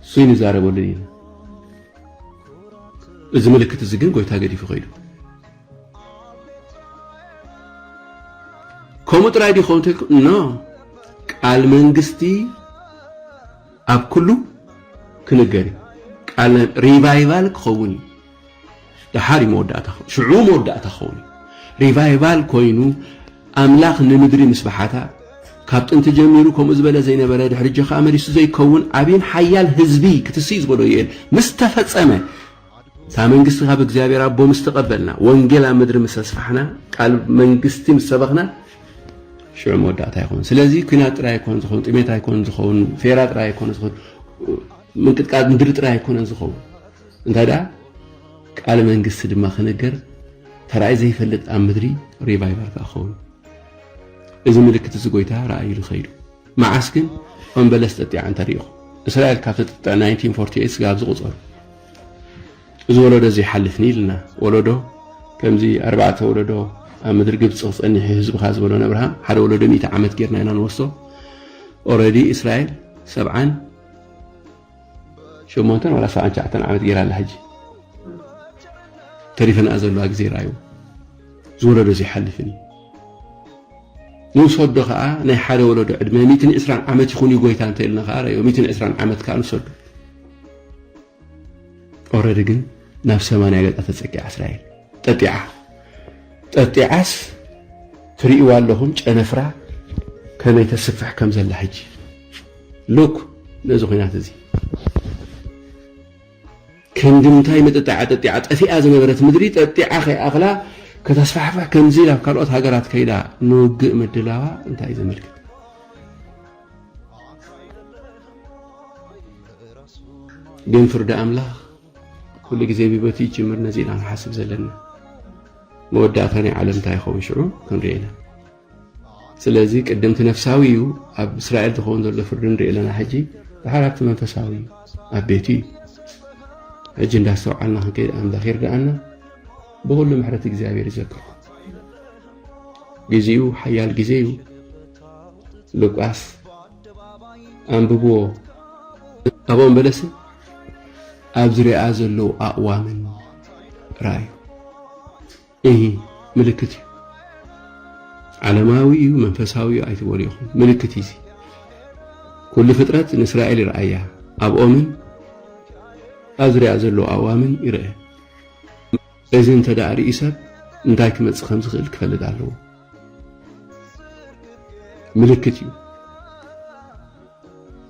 እሱ ይንዛረበሉ ኢና። እዚ ምልክት እዚ ግን ጎይታ ገዲፉ ከይዱ። ከምኡ ጥራይ ድዩ ክኸውን ትልኩ? ኖ። ቃል መንግስቲ ኣብ ኩሉ ክንገር እዩ። ቃል ሪቫይቫል ክኸውን እዩ። ደሓር እዩ መወዳእታ፣ ሽዑ መወዳእታ ክኸውን እዩ። ሪቫይቫል ኮይኑ ኣምላኽ ንምድሪ ምስባሓታ፣ ካብ ጥንቲ ጀሚሩ ከምኡ ዝበለ ዘይነበረ፣ ድሕሪ እጆ ከኣ መሊሱ ዘይከውን ዓብይን ሓያል ህዝቢ ክትስይ ዝበሎ ዮኤል ምስ ተፈጸመ፣ እታ መንግስቲ ካብ እግዚኣብሔር ኣቦ ምስ ተቐበልና፣ ወንጌል ኣብ ምድሪ ምስ ኣስፋሕና፣ ቃል መንግስቲ ምስ ሰበኽና፣ ሽዑ መወዳእታ ይኸውን። ስለዚ ኩናት ጥራይ ኣይኮነን ዝኸውን፣ ጥሜት ኣይኮነን ዝኸውን፣ ፌራ ጥራይ ኣይኮነን ዝኸውን፣ ምንቅጥቃጥ ምድሪ ጥራይ ኣይኮነን ዝኸውን። እንታይ ደኣ ቃል መንግስቲ ድማ ክነገር፣ ተራእይ ዘይፈልጥ ኣብ ምድሪ ሪቫይቫል ከኣ ክኸውን። እዚ ምልክት እዚ ጎይታ ረኣይሉ ከይዱ። መዓስ ግን ኦም በለስ ጠጢዓ እንተ ርኢኹም። እስራኤል ካብ ተጥጥዕ ናይንቲን ፎርቲ ኤይት ስጋብ ዝቑጸሩ። እዚ ወለዶ እዚ ይሓልፍኒ ኢልና። ወለዶ ከምዚ ኣርባዕተ ወለዶ ኣብ ምድሪ ግብፂ ክጸኒሕ እዩ ህዝብኻ ዝበሎን ኣብርሃም፣ ሓደ ወለዶ ሚእቲ ዓመት ጌርና ኢና ንወስዶ። ኦረዲ እስራኤል ሰብዓን ሸሞንተን ዋላ ሰብዓን ትሽዓተን ዓመት ጌራ ኣላ ሕጂ። ተሪፈንኣ ዘለዋ ግዜ ርኣዩ። ዝወለዶ ዘይሓልፍን እዩ። ንውሰዶ ከኣ ናይ ሓደ ወለዶ ዕድመ ሚእትን ዕስራን ዓመት ይኹን እዩ ጎይታ እንተ ኢልና ከኣ ርኣዮ፣ ሚእትን ዕስራን ዓመት ከኣ ንውሰዶ። ኦረዲ ግን ናብ ሰማንያ ገጻ ተጸቂዓ እስራኤል። ጠጢዓ። ጠጢዓስ ትርእይዋ ኣለኹም ጨነፍራ ከመይ ተስፍሕ ከም ዘላ ሕጂ። ሉክ ነዚ ኹናት እዚ። ክንዲ ምንታይ መጠጣዓ ጠጢዓ ጠፊኣ ዝነበረት ምድሪ ጠጢዓ ከይኣኽላ ከተስፋሕፍሕ ከምዚ ናብ ካልኦት ሃገራት ከይዳ ንውግእ ምድላዋ እንታይ እዩ ዘመልክት? ግን ፍርዲ ኣምላኽ ኩሉ ግዜ ብበቲ ይጅምር። ነዚ ኢና ንሓስብ ዘለና። መወዳእታ ናይ ዓለም እንታይ ይኸውን ሽዑ ክንርኢ ኢና። ስለዚ ቅድምቲ ነፍሳዊ እዩ ኣብ እስራኤል ዝኸውን ዘሎ ፍርዲ ንርኢ ኣለና። ሕጂ ድሓር ኣብቲ መንፈሳዊ እዩ ኣብ ቤቱ እዩ። ሕጂ እንዳስተውዓልና ክንከይድ ኣምላኽ ይርድኣና። ብኹሉ ምሕረት እግዚኣብሔር ይዘክርኩም። ግዜኡ ሓያል ግዜ እዩ። ሉቃስ ኣንብብዎ። ኣብ ኦም በለስን ኣብ ዙሪያኣ ዘለዉ ኣእዋምን ርኣዩ። እሂ ምልክት እዩ። ዓለማዊ እዩ መንፈሳዊ እዩ ኣይትበሉ ኢኹም። ምልክት እዩ እዚ። ኩሉ ፍጥረት ንእስራኤል ይርኣያ። ኣብ ኦምን ኣብ ዙሪያኣ ዘለዉ ኣእዋምን ይርአ። እዚ እንተ ደኣ ርእዩ ሰብ እንታይ ክመጽእ ከም ዝኽእል ክፈልጥ ኣለዎ። ምልክት እዩ።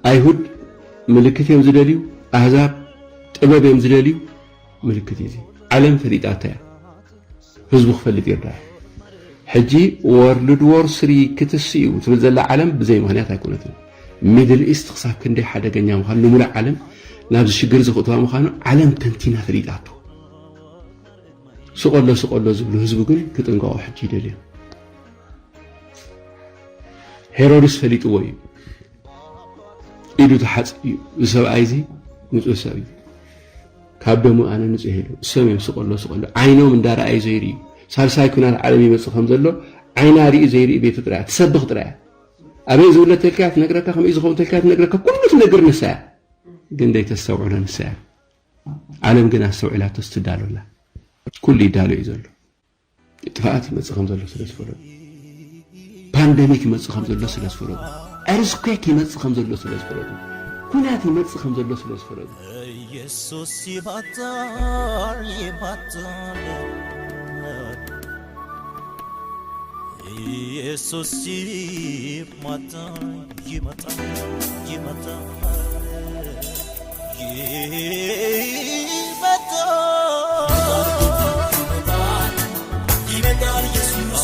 ኣይሁድ ምልክት እዮም ዝደልዩ፣ ኣህዛብ ጥበብ እዮም ዝደልዩ። ምልክት እዩ እዚ። ዓለም ፈሊጣታ እያ። ህዝቡ ክፈልጥ ይርዳእ። ሕጂ ወርልድ ዎር ስሪ ክትስ እዩ ትብል ዘላ ዓለም ብዘይ ምኽንያት ኣይኮነትን። ሚድል ኢስት ክሳብ ክንደይ ሓደገኛ ምዃኑ ንሙሉእ ዓለም ናብዚ ሽግር ዘኽእትዋ ምዃኑ ዓለም ተንቲና ፈሊጣቶ። ስቆሎ ስቆሎ ዝብሉ ህዝቡ ግን ክጥንቀቑ ሕጂ ይደልዩ። ሄሮድስ ፈሊጥዎ እዩ። ኢዱ ተሓጽ እዩ። እዚ ሰብኣይ እዚ ንጹህ ሰብ እዩ። ካብ ደሙ ኣነ ንጹህ ኢሉ። እሶም እዮም ስቆሎ ስቆሎ። ዓይኖም እንዳረኣዩ ዘይርእዩ። ሳልሳይ ኩናት ዓለም ይመጽእ ከም ዘሎ ዓይና ርእዩ ዘይርእዩ ቤቱ ጥራያ። ትሰብኽ ጥራያ። ኣበይ ዝውለድ ተልካያ ትነግረካ፣ ከመይ ዝኸውን ተልካያ ትነግረካ፣ ኩሉ ትነግር ንሳ እያ። ግን ደይተስተውዕሎ ንሳ እያ። ዓለም ግን ኣስተውዒላቶስ ትዳሎ ኣላ። ኩሉ ይዳሎ እዩ ዘሎ። ጥፍኣት ይመጽእ ከም ዘሎ ስለ ዝፈለጡ፣ ፓንደሚክ ይመጽእ ከም ዘሎ ስለ ዝፈለጡ፣ ኤርስኩዌክ ይመጽእ ከም ዘሎ ስለ ዝፈለጡ፣ ኩናት ይመጽእ ከም ዘሎ ስለ ዝፈለጡ። ኢየሱስ ይመጣል፣ ይመጣል። ኢየሱስ ይመጣል፣ ይመጣል፣ ይመጣል። ይመጣል። ይመጣል ኢየሱስ።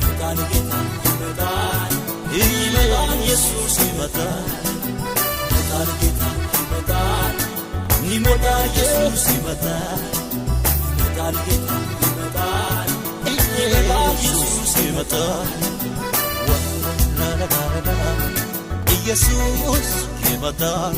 ይመጣል ጌታ። ይመጣል። ይመጣል ኢየሱስ። ይመጣል። ይመጣል ጌታ። ይመጣል። ይመጣል ኢየሱስ። ይመጣል። ይመጣል ጌታ። ይመጣል። ይመጣል ኢየሱስ። ይመጣል። ኢየሱስ ይመጣል።